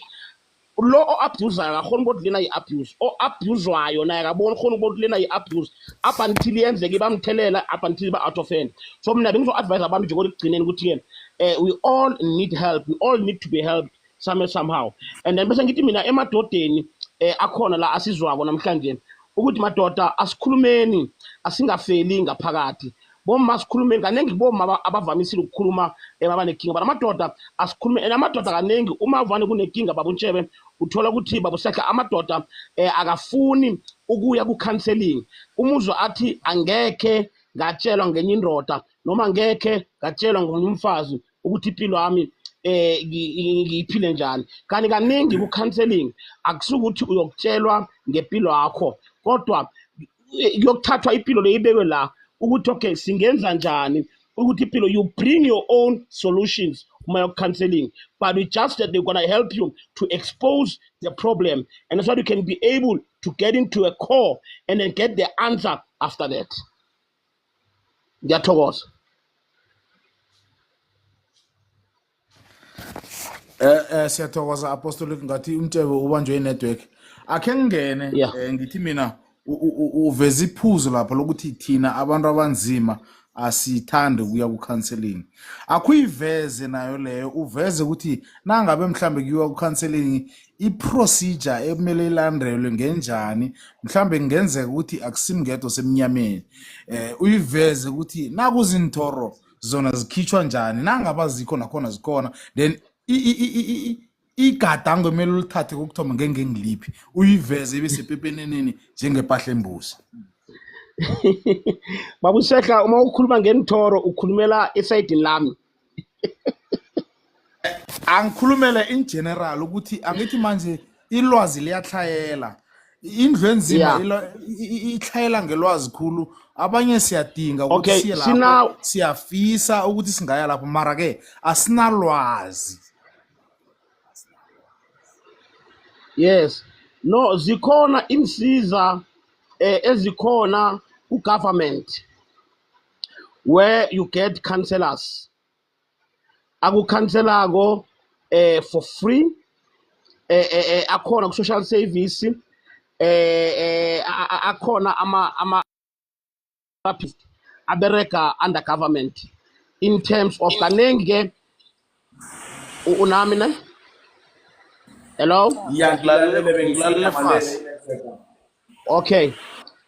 Speaker 2: Lo o-abusayo akakhoni ukuthi lena yi-abuse, o-abuzwayo naye akaboni khona ukuthi lena yi-abuse, up until yenzeke ibamthelela, up until iba out of hand. So mina bengizo-advise abantu nje kodwa ekugcineni ukuthi-ke we all need help, we all need to be helped. some somehow. And then bese ngithi mina emadodeni akhona la asizwako namhlanje ukuthi madoda asikhulumeni, asingafeli ngaphakathi. Bomma asikhulumeni, kaningi bomma abavamisile ukukhuluma babanenkinga, but amadoda asikhulume. And amadoda kaningi uma vane kunenkinga babuntshebe, uthola ukuthi babusehla amadoda akafuni ukuya ku-counseling. Umuzwa athi angekhe ngatshelwa ngenye indoda noma angekhe ngatshelwa ngomunye umfazi ukuthi impilo yami ngiyiphile njani. Kanti kaningi ku-counseling akusukuthi uyokutshelwa ngempilo yakho, kodwa kuyokuthathwa impilo le ibekwe la ukuthi okay, singenza njani ukuthi impilo, you bring your own solutions uma yoku-counseling, but we just that they're gonna help you to expose the problem, and that's why you can be able to get into a core and then get the answer after that. Ngiyathokoza.
Speaker 3: Siyathokoza Apostolic, ngathi umtshebe ubanjwe inetwork. Akhe ngingene ngithi mina uveza iphuzu lapha lokuthi thina abantu abanzima asithande ukuya ku-counseling. Akuyiveze nayo leyo, uveze ukuthi nangabe mhlambe kuyiwa ku-counseling i-procedure ekumele ilandelwe ngenjani, mhlambe kungenzeka ukuthi akusimngedo semnyameni. Uyiveze ukuthi nakuzinthoro zona zikhitshwa njani, nangaba zikho nakhona zikhona, then igadango emele ulithathe kokuthoma ngengengiliphi, uyiveze ibe sepepeneneni njengepahla embuzi.
Speaker 2: Babusehla, uma ukhuluma ngenithoro ukhulumela esayidini lami.
Speaker 3: Angikhulumele in general ukuthi angithi manje ilwazi liyatlhayela, indlu enzima itlhayela ngelwazi khulu. Abanye siyadinga ukuthi siye lapho, siyafisa ukuthi singaya lapho, mara ke asinalwazi.
Speaker 2: Yes, no, zikhona insiza ezikhona ku-government where you get counselors akukhanselako for free, akhona ku-social service, akhona ama therapist aberega under government in terms of kaningi ke unami ne. Hello?
Speaker 1: Yeah,
Speaker 3: ngilalele fast.
Speaker 2: Okay.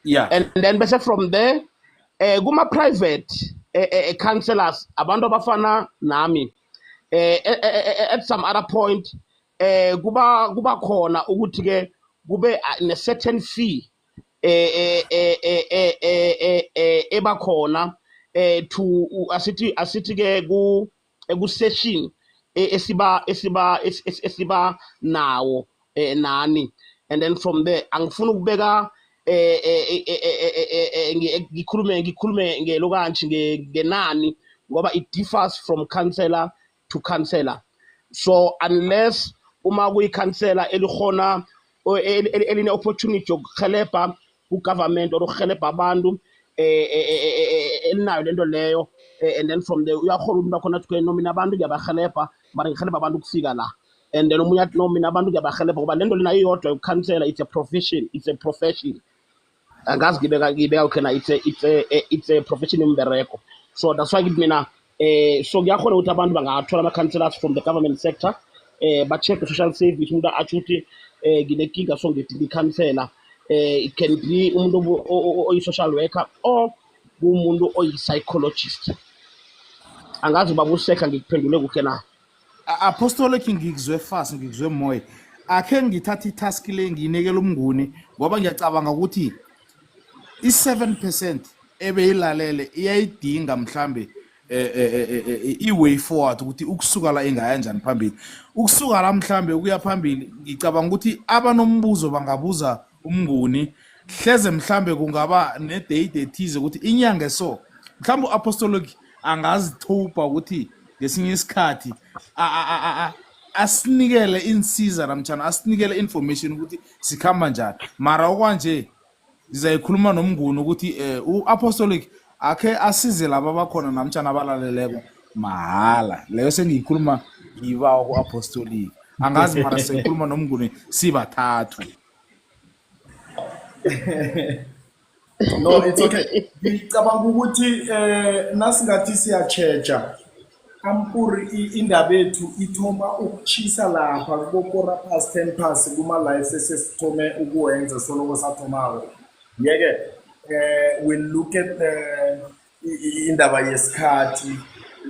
Speaker 3: Yeah.
Speaker 2: And then bese from there kuma private counselors abantu abafana nami at some other point kuba khona ukuthi ke kube ne certain fee ebakhona to asithi ke ku session esiba nawo nani, and then from there angifuni ukubeka ngikhulume ngelokantshi ngenani ngoba it differs from counselor to counselor. So unless uma kuyi-counselor elikhona eline opportunity yokuhelebha ku-government or ukuhelebha abantu elinayo lento leyo, and then from there uyakhona umuntu akhona athi no mina abantu ngiyabahelebha, mara ngihelebha abantu ukufika la, and then omunye athi no mina abantu ngiyabahelebha ngoba lento lena iyodwa yokukhansela, it's a profession, it's a profession. Angazi ngibeka khona it's a profession imbereko. So that's why ngithi mina so kuyakhona ukuthi abantu bangathola ama-counselors from the government sector, ba-check social service, umuntu atsho ukuthi nginenkinga so ngidinga ikhansela. It can be umuntu oyi-social worker or kumuntu oyi-psychologist. Angazi ubaba uSekha ngikuphendule kuhle na?
Speaker 3: Apostolic, ngikuzwe fast, ngikuzwe moya. Akhe ngithathe itask le ngiyinikele umnguni ngoba ngiyacabanga ukuthi i-7% ebeyilalele iyayidinga mhlambe i-way forward ukuthi ukusuka la ingaya njani phambili. Ukusuka la mhlambe ukuya phambili ngicabanga ukuthi abanombuzo bangabuza umnguni, hleze mhlambe kungaba ne-date ethize ukuthi inyanga so mhlambe u-apostolic angazithupha ukuthi ngesinye isikhathi asinikele insiza namtjhana asinikele information ukuthi sikhamba njani. Mara okwanje ngizayikhuluma nomnguni ukuthi u-apostolic akhe asize laba abakhona namtjhana abalaleleko mahala. Leyo sengiyikhuluma ngibawa ku-apostolic, angazi mara siyayikhuluma nomnguni sibathathu.
Speaker 1: No, it's okay. Ngicabanga ukuthi nasingathi siyachecha Ampuri indaba yethu ithoma ukuchisa lapha kubo 10:15 kuma-live sesithome ukuwenza soloko sathomako. Yeke we'll look at the indaba yesikhathi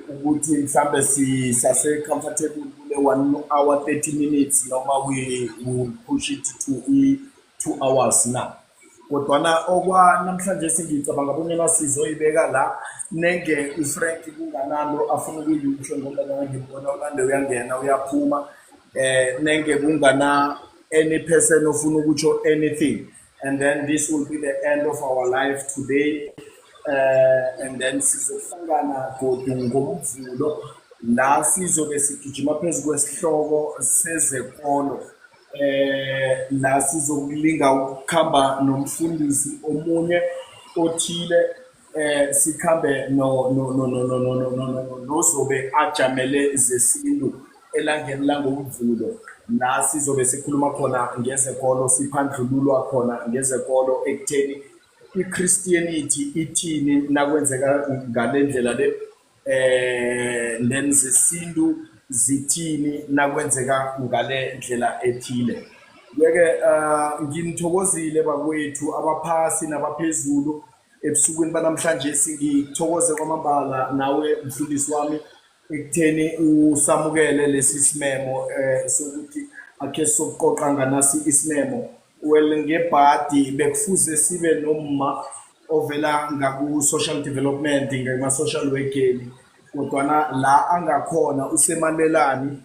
Speaker 1: ukuthi mhlambe sisase comfortable kule 1 hour 30 minutes noma we will push it to 2 hours na. Kodwana okwanamhlanje sengicabanga bonyana sizoyibeka la nenge uFrank kunganalo afuna ukuyisho, ngombana ngimbona ulande uyangena uyaphuma, nenge kungana any person ofuna ukutsho anything, and then this will be the end of our life today, and then sizohlangana godu ngoMvulo la sizobe sigijima phezu kwesihloko sezekolo, la sizokulinga ukukhamba nomfundisi omunye othile, sikhambe no no no no no no no no no nozobe ajamele zesintu elangeni langoMvulo, la sizobe sikhuluma khona ngezekolo, siphandlululwa khona ngezekolo ekutheni i-Christianity ithini nakwenzeka ngale ndlela le, then zesintu zithini nakwenzeka ngale ndlela ethile. Yeke nginithokozile bakwethu abaphasi nabaphezulu ebusukwini banamhlanje. Singithokoze kwamambala nawe mfundisi wami ekutheni usamukele lesi simemo sokuthi akhe sokuqoqa nganasi isimemo. Well, ngebhadi bekufuze sibe nomma ovela ngaku-social development, ngema-social workeni, kodwana la angakhona usemalelani,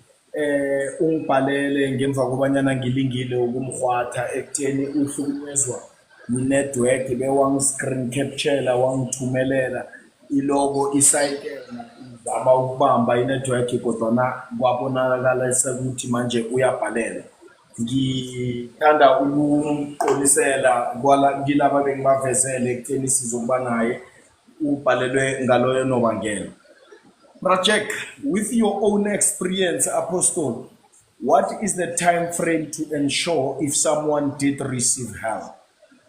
Speaker 1: ungibhalele ngemva kobanyana ngilingile ukumrhwatha ekutheni uhlukunyezwa yi-network, bewangi-screen capturela wangithumelela iloko isayikela izama ukubamba i-network, kodwana kwabonakala sekuthi manje uyabhalelwa. Ngithanda ukumqolisela kilaba bengibavezele ekutheni sizokuba naye, ubhalelwe ngaloyo nobangela. Project, with your own experience, Apostle, what is the time frame to ensure if someone did receive help?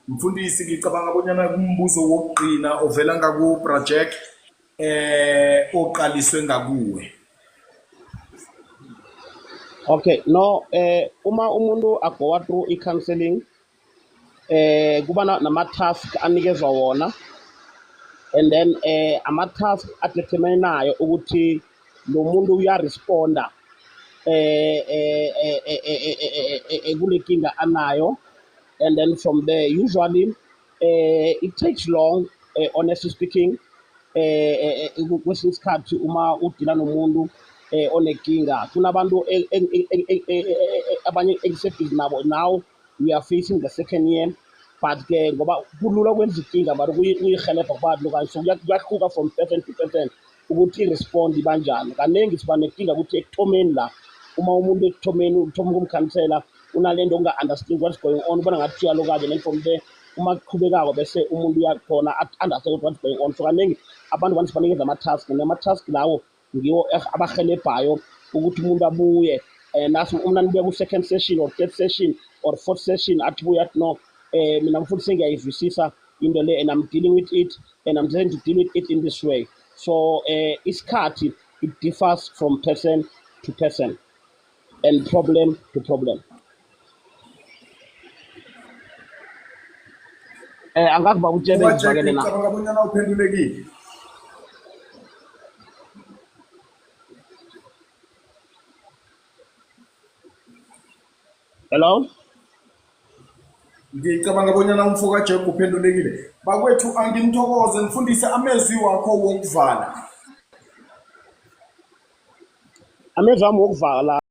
Speaker 1: Mfundisi, ngicabanga bonyana kumbuzo wokugcina ovela ngaku project oqaliswe ngakuwe.
Speaker 2: Okay, no, uma umuntu agoa through i-counseling, kuba nama-task anikezwa wona, and then ama-task adeterminayo ukuthi lo muntu uyaresponda kule kinga anayo, and then from there usually it takes long, honestly speaking, kwesinye isikhathi uma udila nomuntu onenkinga, kunabantu abanye engisebhizi nabo. Now we are facing the second year, but ke ngoba kulula ukwenza inkinga, but kuyihelebha kubantu kanje, so kuyahluka from person to person ukuthi i-respond ibanjani. Kaningi siba nenkinga ukuthi ekuthomeni la, uma umuntu ekuthomeni uthoma ukumkhansela, unalento onga-understand what's going on, ubona ngathi uyalo kanje, then from there uma kuqhubekako bese umuntu uyakhona understand what's going on. So kaningi abantu bantu sibanikeza ama-task, nama-task lawo ngiwo abahelebhayo ukuthi umuntu abuye, nasi uma nibuya ku-second session or third session or fourth session, athi buye athi, "No, mina mfuthi sengiyayizwisisa into le and I'm dealing with it and I'm trying to deal with it in this way." So isikhathi, it differs from person to person and problem to problem. Angazi uba utshebe
Speaker 1: Jack,
Speaker 2: ngizwakele na.
Speaker 1: Ngicabanga bonyana uphendulekile.
Speaker 2: Hello.
Speaker 1: Ngicabanga bonyana umfo kaJack uphendulekile. Bakwethu, anginithokoze. Ngifundise amezwi wakho wokuvala.
Speaker 2: Amezwi wami wokuvala.